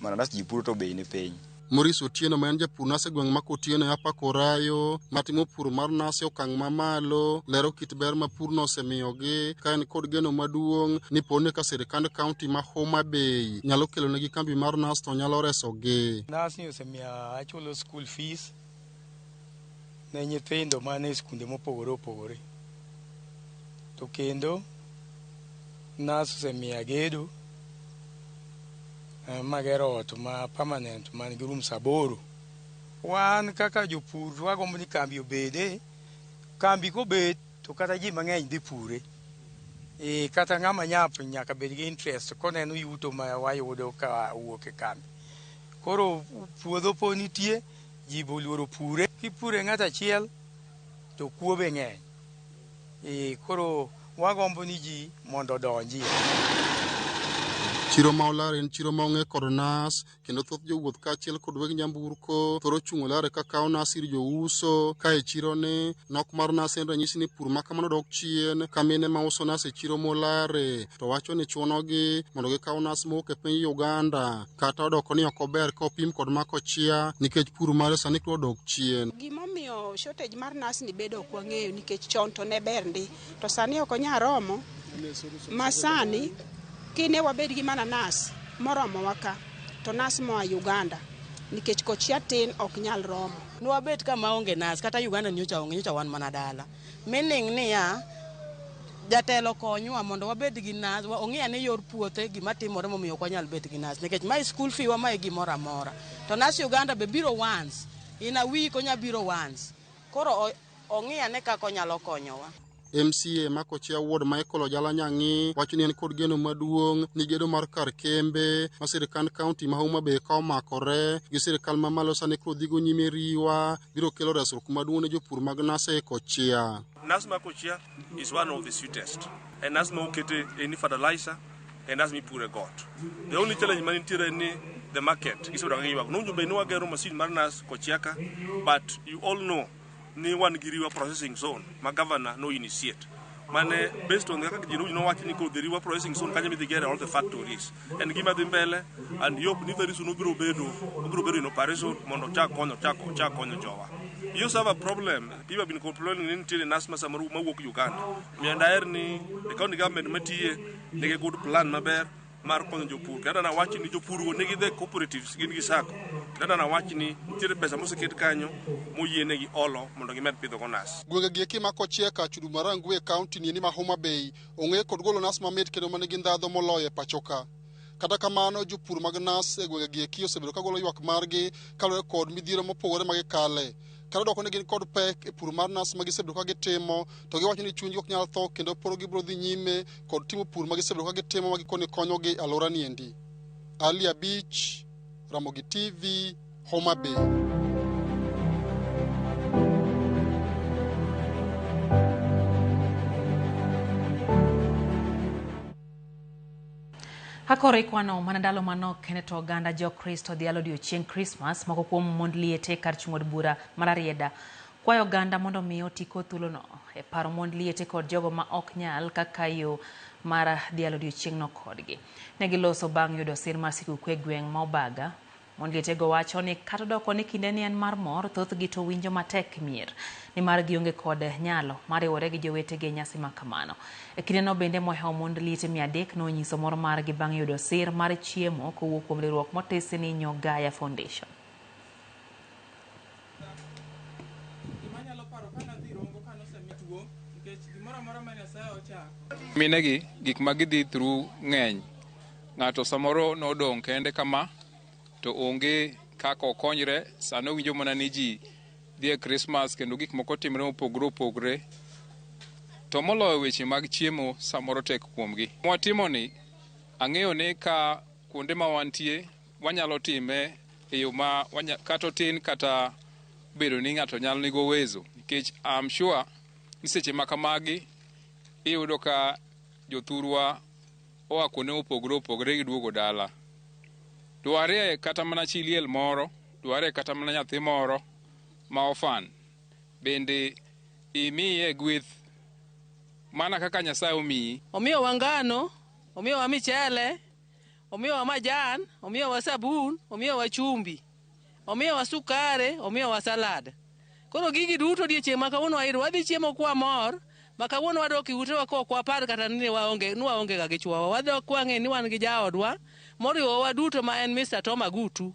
Speaker 7: mananas ji puro to bei ni piny.
Speaker 31: Maurice Otieno ma en japur nas e gweng' ma Kotieno e Upper Korayo matimo pur mar nas e okang' mamalo lero kit ber ma purno osemiyogi ka en kod geno maduong' ni poni ka sirikand kaunti ma Homa Bay nyalo kelonegi kambi mar nas to nyalo resogi.
Speaker 20: Nas ni osemiyo achulo school fees ne nyithindo man e skunde mopogore opogore. To kendo nas osemiyo agedo magero ot ma permanent man gi rooms 8. Wan kaka jopur to wagombo ni kambi obede. Kambi kobet to kata ji mang'eny dhi pure. Kata ng'ama nyap nyaka bed gi interest koneno yuto ma wayudo ka wuok e kambi. Koro puodho po nitie, ji be oluoro pure. Kipure ng'ato achiel to kuo be ng'eny. Koro wagombo ni ji mondo odonjie.
Speaker 31: Chiro ma Olare en chiro ma ong'e kod nas kendo thoth jowuoth kaachiel kod weg nyamburko thoro chung' Olare ka kawo nas ir jouso. Ka e chiro ni nok mar nas en ranyisi ni pur ma kamano dok chien ka mine ma uso nas e chiro molare to wacho ni chunogi mondo gikaw nas mowuok e piny Uganda kata odoko ni ok ober ka opim kod ma Kochia nikech pur mare sani koro odok chien.
Speaker 8: Gimomiyo shortage mar nas ni bedo ok wang'eyo nikech chon to ne ber ndi to sani ok onyal romo ma sani kine wabed gi mananas moromowa ka to nas moa Uganda nikech kochia tin ok nyal romo.
Speaker 5: Nwabet kama onge nas kata Uganda nyocha onge, nyocha wan mana dala. Meaning niya, jatelo konywa mondo wabed gi nas, ong'i ane yor puothe gima timore momiyo ok wanyal bet gi nas nikech mae school fee wa, mae gimoro amora. To nas Uganda be biro once in a week, onya biro once. Koro ong'i ane kaka onyalo konyowa.
Speaker 31: MCA ma Kochia Ward Michael Ojala Nyang'i wacho ni en kod geno maduong' ni gedo mar kar kembe ma sirkand kaunti ma Homa Bay ka omakore gi sirkal mamalo sani koro dhigo nyime riwa biro kelo resruok maduong' ne jopur mag nas e Kochia.
Speaker 9: Nas ma Kochia is one of the sweetest. En nas ma okete any fertilizer, en nas mipure got. The only challenge manitiere en ni the market gisebedo ka giywak. Nowinjo bed ni wagero machine mar nas Kochia ka, but you all know ni wan gi Riwa processing zone ma governor no initiate. Mane based on kaka ji nowacho ni koro the Riwa processing zone kanyo midhi gere all the factories. En gima dhi mbele and hope ni very soon obiro bedo in operation mondo ochak konyo jowa. You also have a problem. People have been complaining ni nitiere nas ma samoro mawuok Uganda. Omiyo daher ni the county government matiye nigi good plan maber mar konyo jopur. Kendo nawach ni jopur go nigi the cooperatives, gin gi sacco. Kendo nawach ni nitiere pesa moseket kanyo moyienegi olo mondo gimed pidho go nas.
Speaker 31: Gwenge gi eki ma Kochia ka Chudu Marangwe e kaunti ni ma Homa Bay ong'e kod golo nas mamit kendo manigi ndhadho moloyo e pacho ka. Kata kamano, jopur mag nas e gwenge gi eki osebedo ka golo ywak margi kaluwore kod midhiero mopogore ma gikale. Kata odoko ni gin kod pek e pur mar nas ma gisebedo ka gitimo, to giwacho ni chunygi ok nyal tho kendo pod gibiro dhi nyime kod timo pur ma gisebedo ka gitimo ma gikone konyogi e alwora ni endi. Ali Abich, Ramogi TV, Homa Bay.
Speaker 1: Kakoro ikwano mana ndalo manok kende to oganda jokristo dhialo odiochieng' Krismas, moko kuom mond liete kar chung' od bura mar Rarieda kwayo oganda mondo mi oti kod thuolono e paro mond liete kod jogo ma ok nyal kaka yo mar dhialo odiochieng'no kodgi. Ne giloso bang' yudo sir mar sikuku e gweng' ma Obaga. Mond lietego wacho ni kata odoko ni kindeni en mar mor, thothgi to winjo matek mier nimar gionge kod nyalo mar riwore gi jowetegi e nyasi ma kamano. E kindeno bende mohewo mond liete 300 nonyiso mor margi bang' yudo sir mar chiemo kowuok kuom riwruok motisi ni Nyogaya Foundation.
Speaker 10: Gimanyalo paro kanadhi Rongo kanosemi tuo nikech gimoro amora ma Nyasaye ochako.
Speaker 11: Minegi gik ma gidhi through ng'eny. Ng'ato samoro nodong' kende kama to onge kaka okonyre, sani owinjo mana ni ji dhi e Christmas kendo gik moko timre mopogore opogore. To moloyo weche mag chiemo samoro tek kuomgi. Mwatimo ni ang'eyo ni ka kuonde ma wantie wanyalo time e yo ma kata otin kata bedo ni ng'ato nyalo nigo uwezo nikech I'm sure ni seche ma kamagi iyudo ka jothurwa oa kuonde mopogore opogore giduogo dala. Dwarie kata mana chi liel moro, dwarie kata mana nyathi moro ma orphan bende imiye gweth mana kaka Nyasaye omiyi.
Speaker 12: Omiyowa ngano, omiyowa michele, omiyowa majan, omiyowa sabun, omiyowa chumbi, omiyowa sukare, omiyowa salad. Koro gigi duto odiechieng' ma kawuono wayudo, wadhi chiemo kwamor, ma kawuono wadok e utewa ka ok wapar kata ni waonge ni waonge ga gi chuowa. Wadok kwang'e ni wan gi jaodwa moriwowa duto ma en Mr. Tom Agutu.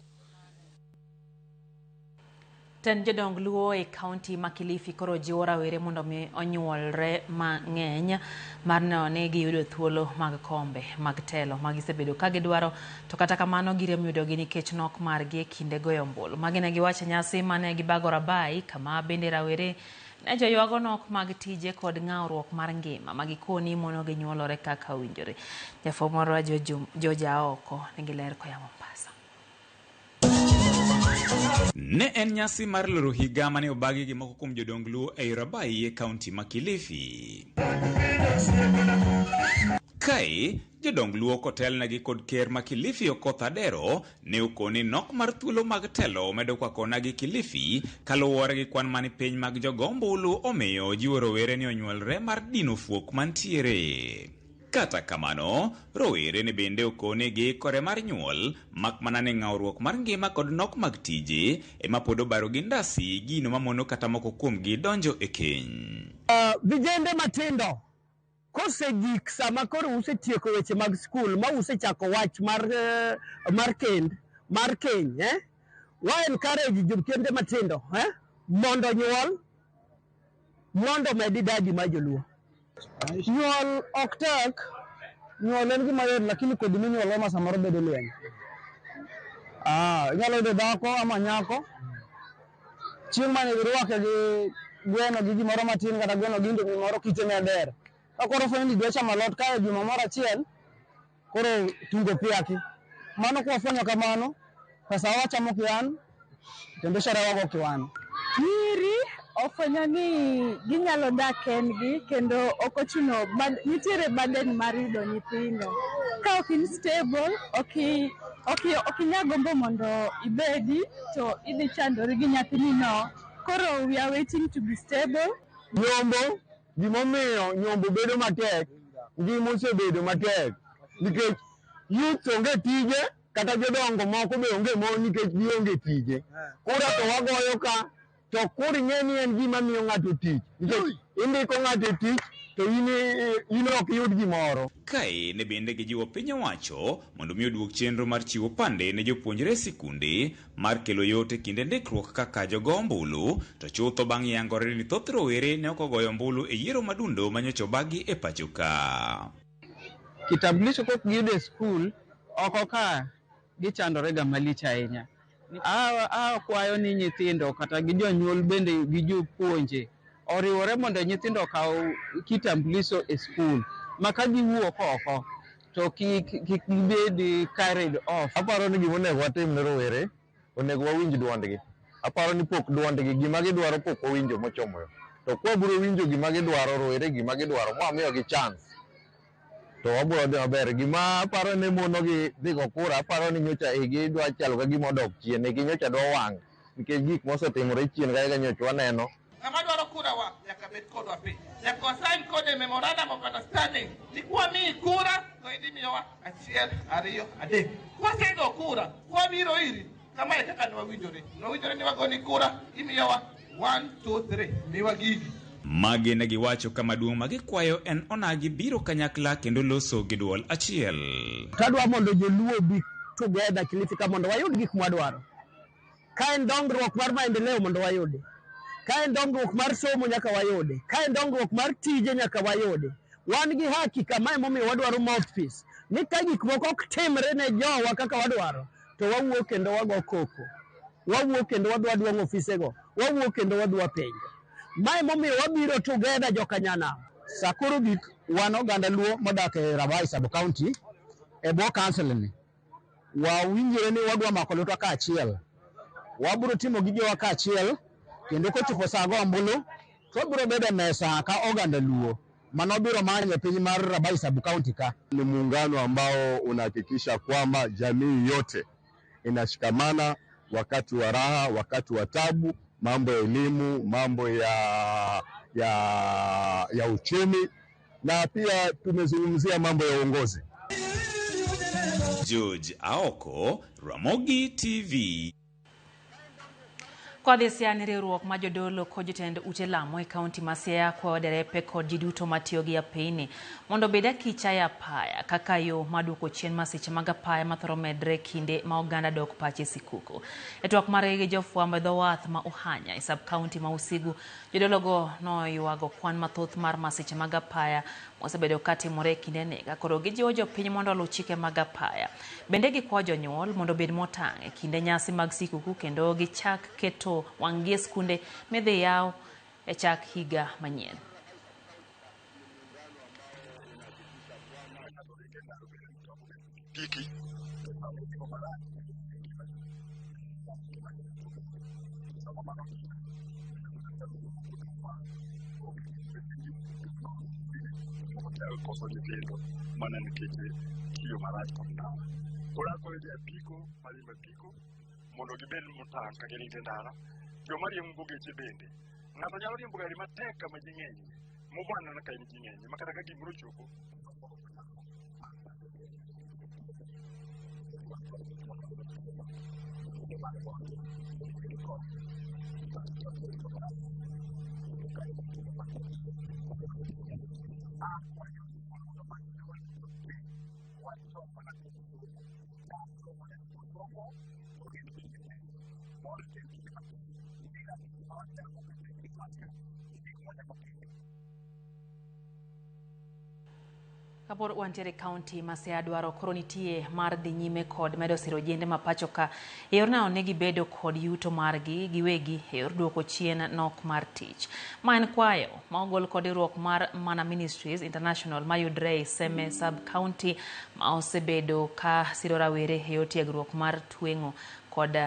Speaker 1: Tend jodong Luo e kaunti ma Kilifi koro jiwo rawere mondo mi onyuolre mang'eny mar neno ni giyudo thuolo mag kombe mag telo ma gisebedo ka gidwaro, to kata kamano girem yudogi nikech nok margi e kinde goyo ombulu. Magi ne giwacho e nyasi mane gibago Rabai, kama bende rawere ne joywago nok mag tije kod ng'awruok mar ngima ma gikoni mono ginyuolore kaka owinjore. Jafwambo marwa George Aoko nigi ler koa Mombasa.
Speaker 13: Ne en nyasi mar loro higa mane obagi gi moko kuom jodong Luo ei Rabai e kaunti ma Kilifi. Kae, jodong Luo kotelnegi kod ker ma Kilifi Okoth Adero ne okoni nok mar thuolo mag telo medo kwakonagi Kilifi kaluwore gi kwan mani piny mag jogo ombulu, omiyo jiwo rowere ni onyuolre mar dino fuok mantiere. Kata kamano, rowere ni bende okone giikore mar nyuol, mak mana ni ng'awruok mar ngima kod nok mag tije ema pod obaro gi ndasi gino mamono kata moko kuomgi donjo e keny.
Speaker 14: Vijende matindo kosegik sama koro usetieko weche mag skul ma usechako wach mar kend. mar keny, Wa encourage jokende matindo, mondo nyuol, mondo med idadi mar joluo.
Speaker 3: Nyuol ok tek, nyuol en gima yot lakini kodhi minyuolo ema samoro bedo lweny. Inyalo yudo dhako ama nyako, chieng' mane girwake gi gweno gi gimoro matin kata gweno gi indomi moro kite ne ber. Ka koro ofwenyo ni dwa chamo alot kae juma moro achiel, koro tungo piaki. Mano kwafwenyo kamano, pesa wachamo kian, kendo sherehe wago kiwan.
Speaker 15: Nyiri ofwenyo ni ginyalo dak kendgi kendo ok ochuno nitiere burden mar yudo nyithindo. Ka ok in stable, ok inyal gombo mondo ibedi to idhi chandori gi nyathini no. Koro we are waiting to be stable.
Speaker 16: Nyombo, gimomiyo nyombo bedo matek, ngima osebedo matek. Nikech youth onge tije, kata jodongo moko be onge mon nikech gionge tije. Kura to wagoyo ka, to koro ing'e ni en gima miyo ng'ato tich. Nikech indiko ng'ato e tich, to in ok iyud gimoro.
Speaker 13: Kae ne bende gijiwo piny owacho mondo mi oduok chenro mar chiwo pande ne jopuonjre sikunde mar kelo yot e kinde ndikruok kaka jogo ombulu, to chutho bang' yangore ni thoth rowere ne ok ogoyo ombulu e yiero madundo manyocha obagi e pacho ka.
Speaker 17: Kitambulisho kok giyudo e skul, oko ka gichandore ga malich ahinya. Akwayo ni nyithindo kata gi jonyuol bende gi jopuonje oriwore mondo nyithindo okaw kitambulisho e skul ma ka giwuok oko to kik gibed carried off.
Speaker 16: Aparo ni gima onego watim ne rowere, onego wawinj duondgi. Aparo ni pok duondgi, gima gidwaro pok wawinjo mochomo yo. To kwabiro winjo gima gidwaro, rowere gima gidwaro, mwamiyogi chance, to wabiro dhi maber. Gima aparo ni monogi dhi go kura, aparo ni nyocha igi dwa chalo ka gima odok chien, igi nyocha dwa wang', nikech gik mosetimore chien ka nyocha waneno.
Speaker 18: Ng'ama dwaro kura wa nyaka bed kodwa piny. Nyaka wasign kode memorandum of understanding. Ni kwamiyi kura to idhi miyowa 1, 2, 3. Kwasego kura, kwabiro iri, kamae kaka ne wawinjore. Ne wawinjore ni wagoni kura, imiyowa 1, 2, 3, miwa gigi.
Speaker 13: Magi ne giwacho kama duong' ma gikwayo en onagi biro kanyakla kendo loso gi duol achiel.
Speaker 14: Tadwa mondo joluo bi together Kilifi ka mondo wayud gik mwadwaro. Ka en dongruok mar maendeleo mondo wayudi. Ka en dongruok mar somo nyaka wayudi. Ka en dongruok mar tije nyaka wayudi. Wan gi haki kama emomiyo wadwaro mouthpiece. Ni ka gik moko ok timre ne jowa kaka wadwaro, to wawuok kendo wago koko. Wawuok kendo wadwa duong'o ofisego. Wawuok kendo wadwa penjo. Mae momiyo wabiro together jokanyanam.
Speaker 19: Sakuru gik wan oganda Luo modak e Rabai Sub County e bwo council ni. Wawinjore ni wadwa mako lwetwa kaachiel. Wabiro timo gigewa kaachiel kendo kochopo saa go ombulu to wabiro bedo e mesa ka oganda Luo mano biro manyo e piny mar Rabai Sub County ka.
Speaker 16: Ni muungano ambao unahakikisha kwamba jamii yote inashikamana wakati wa raha, wakati wa tabu, mambo ya elimu, mambo ya uchumi, na pia tumezungumzia mambo ya uongozi.
Speaker 13: George Aoko, Ramogi TV.
Speaker 1: Kwa dhi Siaya ni riwruok ma jodolo kod jotend ute lamo e kaunti ma Siaya kwayo derepe kod ji duto matiyo gi apeyni mondo obed akicha e apaya kaka yo mar duoko chien masiche mag apaya mathoro medre kinde ma oganda dok pache sikuku. E twak margi gi jofwambo e dho wath ma Uhanya e sub kaunti ma Usigu, jodologo noywago kwan mathoth mar masiche mag apaya mosebedo katimore e kindeni ka koro gijiwo jopiny mondo oluw chike mag apaya. Bende gikwayo jonyuol mondo obed motang' e kinde nyasi mag sikuku kendo gichak keto wang'gi e skunde midhi yaw e chak higa manyien.
Speaker 21: Koso nyithindo mana nikech tiyo marach kod ndawa. Koro akwayo jo apiko mariembo apiko mondo gibed motang' ka girito e ndara. Joma riembo geche bende, ng'ato nyalo riembo gari matek kama ji ng'enyie, mobanana ka en ji ng'enyie, ma kata ka gimoro ochopo
Speaker 1: Kapod wantiere e kaunti ma Siaya dwaro koro nitie mar dhi nyime kod medo siro ojende ma pacho ka e yor neno ni gibedo kod yuto margi giwegi e yor duoko chien nok mar tich. Ma en kwayo ma ogol kod riwruok mar Mana Ministries International mayudre e Seme Sub County ma osebedo ka siro rawere e yor tiegruok mar tweng'o kod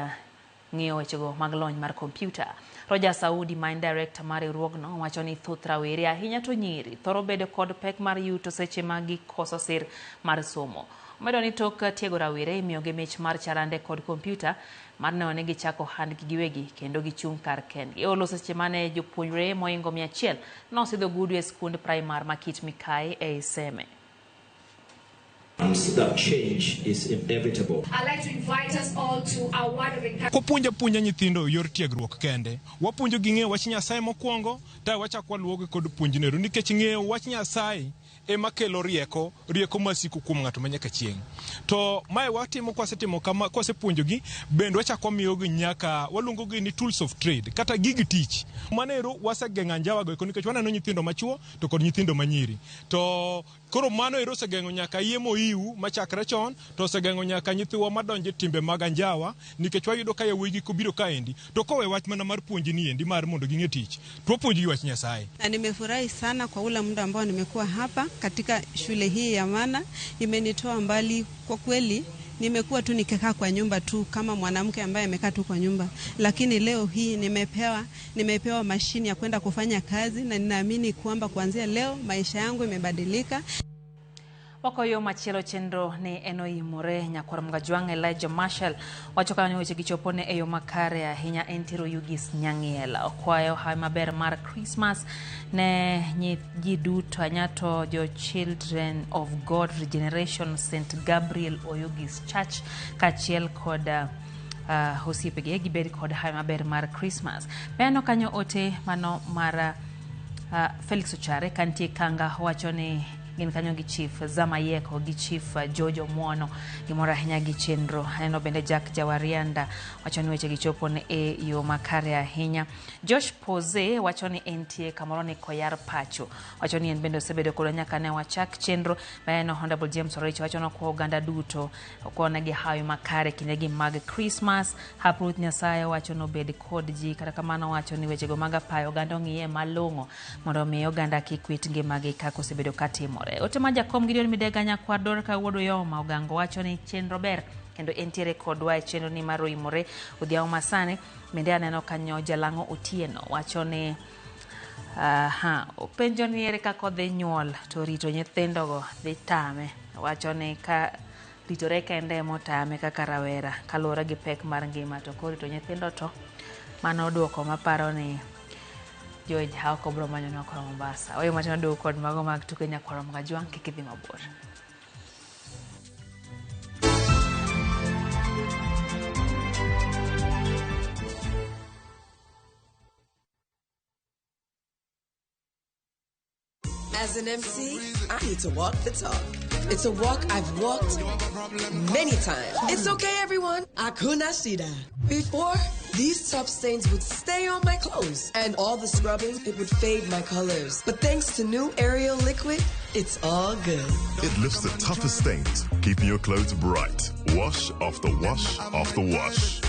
Speaker 1: ng'iyo wechego mag lony mar kompyuta. Roger Saudi ma en director mar riwruogno wacho ni thoth rawere ahinya to nyiri thoro bedo kod pek mar yuto seche ma gikoso sir mar somo. Omedo ni tok tiego rawere imiyogi mich mar charande kod kompyuta mar neno ni gichako ohandgi giwegi kendo gichung' kar kendgi. Olo seche mane jopuonjre mohingo 100 nosidho gudu e skund primar ma Kit Mikayi ei Seme.
Speaker 2: That change is inevitable.
Speaker 6: I'd like to invite us all to our word of encouragement.
Speaker 22: Kopuonjo apuonja nyithindo yor tiegruok kende, wapuonjo gi ng'eyo wach Nyasaye mokwongo, to wachako waluwogi kod puonjnero nikech ng'eyo wach Nyasaye ema kelo rieko, rieko masiko kuom ng'ato ma nyaka chieng'. To mae watimo kwasetimo kama, kwasepuonjogi, bende wachako wamiyogi nyaka waluongogi ni tools of trade kata gig tich. Mano ero wasegeng'o anjawa go eko nikech waneno nyithindo machuo to kod nyithindo manyiri. To koro mano ero osegeng'o nyaka yie moiu machakre chon, to osegeng'o nyaka nyithiwa madonjo e timbe mag anjawa nikech wayudo ka yawuoyigi kobiro kaendi to kowe wach mana mar puonj ni endi mar mondo ging'e tich, to wapuonjogi wach Nyasaye.
Speaker 23: Na nimefurahi sana kwa ule muda ambao nimekuwa hapa katika shule hii ya Mana. Imenitoa mbali kwa kweli. Nimekuwa tu nikikaa kwa nyumba tu kama mwanamke ambaye amekaa tu kwa nyumba, lakini leo hii nimepewa mashini ya kwenda kufanya kazi, na ninaamini kwamba kuanzia leo maisha yangu imebadilika.
Speaker 1: Wakoyo machielo chenro ni en oimore nyakwar Mgajwang' Elijah Marshall wacho kanyo weche gichopo ne e yo makare ahinya en tero Yugis Nyang'iela. Okwayo hawi maber mar Christmas ne ji duto ahinya to jo Children of God Regeneration St Gabriel Oyugis Church kaachiel kod osiepegi gibed kod hawi maber mar Christmas. Beneno kanyo ote mano mar Felix Ochare kantie Kanga wacho ni gin kanyo gi Chief Zamayeko gi Chief Jojo Muono gimoro ahinya gi chenro. Aneno bende Jack Jawarianda wacho ni weche gichopo ne e yo makare ahinya. Josh Pose wacho ni entie kamoro ni Koyar Pacho wacho ni en bende osebedo kodwa nyaka ne wachak chenro. Maneno Honorable James Orich wacho ni okwa oganda duto okwanegi hawi makare kindegi mag Christmas. Hap Ruoth Nyasaye wacho ni obed kod ji, kata kamano wacho ni wechego mag apayo oganda ong'iye malong'o mondo mi oganda kik wit ngimagi kaka osebedo katimore. Ote ma jakom Gideon Midega nyakwar Dorka wuod Uyoma Ogango wacho ni chenro ber kendo entiere kodwa e chenro ni mar oimore odhiambo masani. Bende aneno kanyo Jalang'o Otieno wacho ni openjo ni ere kaka odhi nyuol to rito nyithindogo dhi tame. Wacho ni ka ritore kende emotame kaka rawera kaluwore gi pek mar ngima, to korito nyithindo to mano duoko maparo ni George Hawko bro manyo koro Mombasa. Oyo matin oduogo kod mago mag tuke nyakwar Mgajwang' kik idhi mabor.
Speaker 24: As an MC, I need to walk the talk. It's a walk I've walked many times. It's okay, everyone. Akuna shida. Before, these tough stains would stay on my clothes, and all the scrubbing, it would fade my colors. But thanks to new Ariel liquid, it's all good.
Speaker 31: It lifts the toughest stains, keeping your clothes bright. Wash after wash after wash.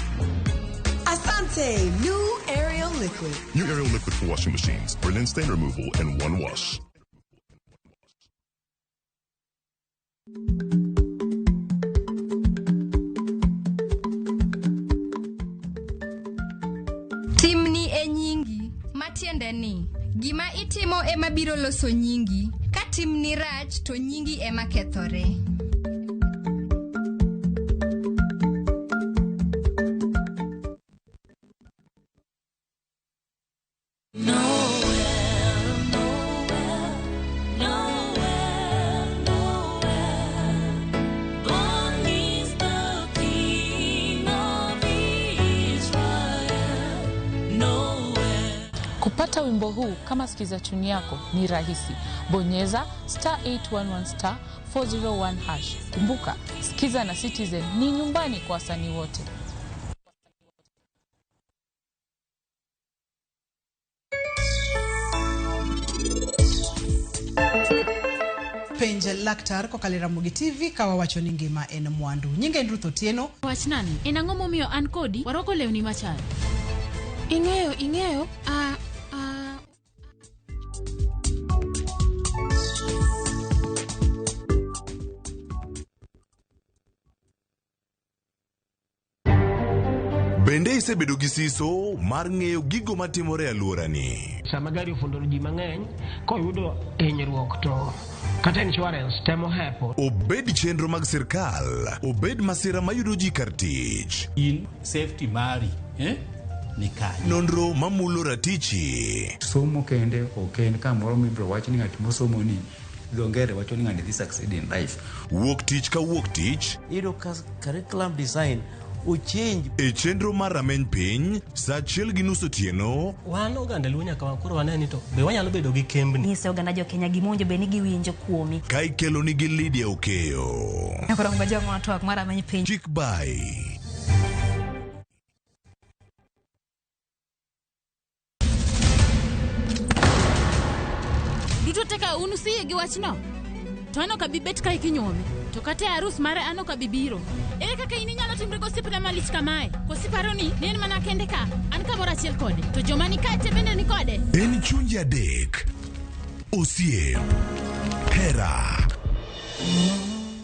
Speaker 24: Asante, new Ariel liquid.
Speaker 31: New Ariel liquid for washing machines. Brilliant stain removal in one wash.
Speaker 25: Timni e nyingi, matiende ni gima itimo ema biro loso nyingi. Ka timni rach to nyingi ema kethore.
Speaker 26: Kupata wimbo huu kama sikiza tune yako ni rahisi. Bonyeza *811 *401#. Kumbuka, Sikiza na Citizen ni nyumbani kwa wasanii wote.
Speaker 4: Penj Laktar kokalo e Ramogi TV ka wawacho ni ngima en mwandu. Nyinga en Ruth Otieno.
Speaker 5: Wachnani, en ang'o momiyo an kodi warwako lewni machal?
Speaker 6: Ing'eyo, ing'eyo, a a
Speaker 7: Bende isebedo gi siso mar ng'eyo gigo matimore e alworani?
Speaker 8: Sama gari ofundo ji mang'eny, koyudo hinyruok to kata insurance temo hepo.
Speaker 7: Obed chenro mag sirkal, obed masira mayudo ji kar tich.
Speaker 31: In safety mari eh? Ni kanye?
Speaker 7: Nonro mamulo ratichi.
Speaker 9: Somo kende ok en kamoro mibiro wach ni ng'at mosomo ni dho ngere wacho ni ng'ani dhi succeed in life.
Speaker 7: Wuok tich ka wuok tich.
Speaker 10: Iyudo ka curriculum design ochange.
Speaker 7: E chenro mar rameny piny, saa achiel gi nus otieno.
Speaker 20: Wan oganda Luo nyaka koro wane ni to be wanyalo bedo gi kembni.
Speaker 1: Nyise oganda jo Kenya gima owinjo bed ni giwinjo kuomi.
Speaker 7: Ka ikelo nigi Lydia Okeyo.
Speaker 1: Nyakoro ngojong' twak mar rameny piny.
Speaker 7: Chik bai.
Speaker 5: Duto te ka un usiyie gi wachno, to an ok abi bet kae kinyuome. To kata e arus mare an ok abi biro. Ere kaka in inyalo timri gosiepna malich kamae? Koso iparo ni ne en mana kende ka, an kamoro achiel kode, to joma ni kae te bende ni kode?
Speaker 7: En chunje adek. Osiep. Hera.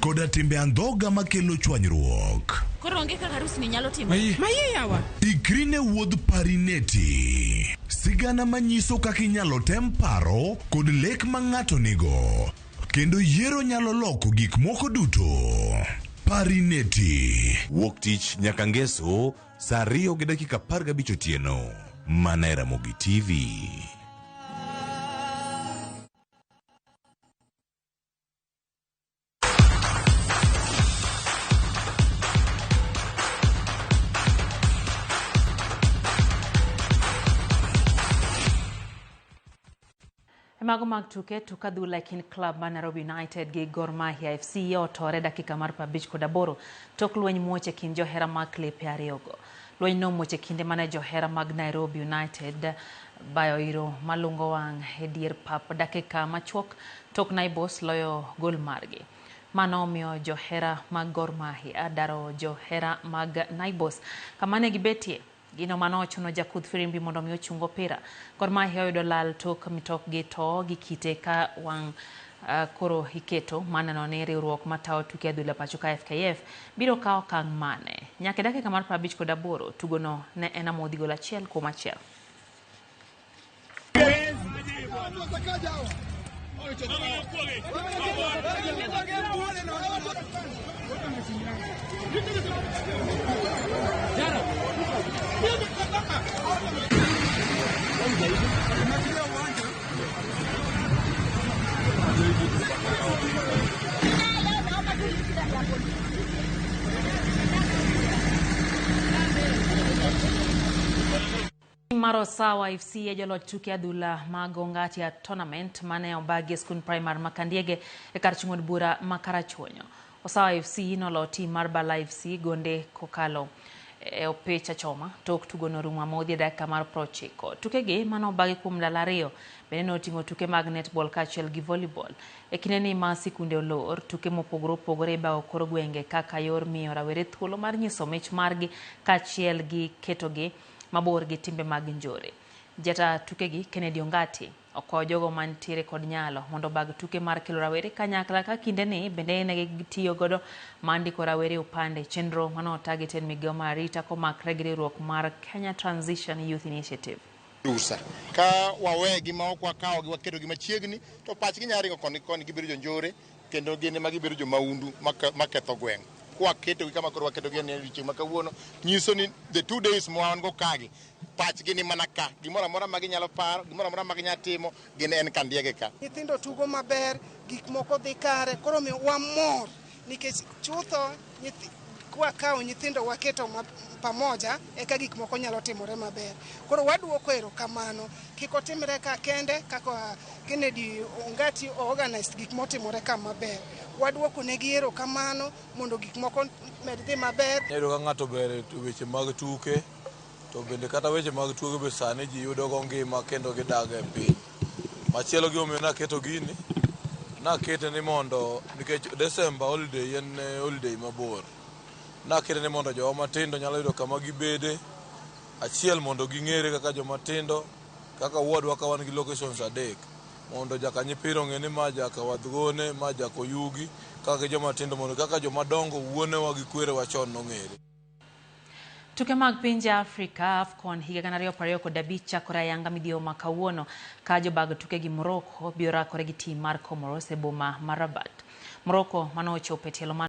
Speaker 7: Koda timbe andhoga makelo chwanyruok.
Speaker 5: Koro onge kaka arus ni nyalo timore.
Speaker 7: Mayie yawa. Ikri ne wuodh Parineti. Sigana manyiso kaka inyalo tem paro kod lek ma ng'ato nigo. Kendo yiero nyalo loko gik moko duto. Parineti. Wuok tich nyaka ngeso saa 2:15 otieno. Mana e Ramogi TV.
Speaker 1: Mago mag tuke tuk adhula e kind klab mar Nairobi United gi Gor Mahia FC otore dakika mar 58 tok lweny muoch e kind johera mag klepe ariyogo. Lweny no muoch e kinde mane johera mag Nairobi United bayo iro malungo wang' e dier pap dakika machuok tok Naibos loyo gol margi. Mano omiyo johera mag Gor Mahia daro johera mag Naibos kama ne gibetie. Gino mano ochuno jakudh firimbi mondo mi ochung opira. Gor Mahia oyudo lal tok mitokgi to gi kite ka wang' koro iketo maneno ni riwruok matayo tuke adhula pacho ka FKF biro kawo okang' mane. Nyaka e dakika mar 58 tugono ne en amodhi gol 1-1. Mar Osawa FC e joloch tuke adhula mag Ongati tournament mane obagi e skund primar ma Kandiege e kar chung' od bura ma Karachuonyo. Osawa FC nolo tim mar Bala FC gonde kokalo e opich achoma tok tugo norumo amodhi e dakika mar 90. Tukegi mane obagi kuom ndalo ariyo bende noting'o tuke mag netball kaachiel gi volleyball. E kindeni ma sikunde olor, tuke mopogore opogore ibago kor gwenge kaka yor miyo rawere thuolo mar nyiso mich margi kaachiel gi ketogi mabor gi timbe mag njore. Jata tukegi Kennedy Ongati okwayo jogo mantiere kod nyalo mondo obag tuke mar kelo rawere kanyakla ka kindeni bende ne gitiyo godo mar ndiko rawere opande chenro mane otagi tend migao mar arita komakre gi riwruok mar Kenya Transition Youth Initiative.
Speaker 27: Rusa. Ka wawegi ma ok wakawogi waketogi machiegni to pachgi nyalo ringo koni koni gibedo jonjore kendo gin ema gibedo jomaundu maketho gweng'. Kwaketogi kama koro waketogi e odiochieng' ma kawuono nyiso ni the 2 days ma wan go kagi pachgi ni mana ka gimoro amora ma ginyalo paro gimoro amora ma ginyalo timo gin en Kandiege ka.
Speaker 28: Nyithindo tugo maber, gik moko dhi kare, koro omiyo wamor nikech chutho kwakawo nyithindo waketo pamoja eka gik moko nyalo timore maber. Koro waduoko erokamano, kik otimre ka kende kaka Kennedy Ongati organized gik motimore ka maber. Waduoko negi erokamano mondo gik moko med dhi maber.
Speaker 29: Iyudo ka ng'ato ber e weche mag tuke, to bende kata weche mag tuke be sani ji yudo go ngima kendo gidag e piny. Machielo gimomiyo naketo gini, Nakete ni mondo nikech December holiday en holiday mabor. Nakete ni mondo jowa matindo nyalo yudo kama gibede. Achiel mondo ging'ere kaka joma tindo, kaka wadwa ka wan gi locations 3. Mondo jaka nyipiro ong'e ni ma jaka Wadhgone, ma jaka Oyugi, kaka gi joma tindo mondo kaka joma dongo wuonewa gi kwerewa chon nong'ere.
Speaker 1: Tuke mag pinje Afrika AFCON higa 2025 chakore ayanga midhiambo ma kawuono ka jobag tuke gi Morocco biro rakore gi tim mar Comoros e boma mar Rabat. Morocco mane ochopo e tielo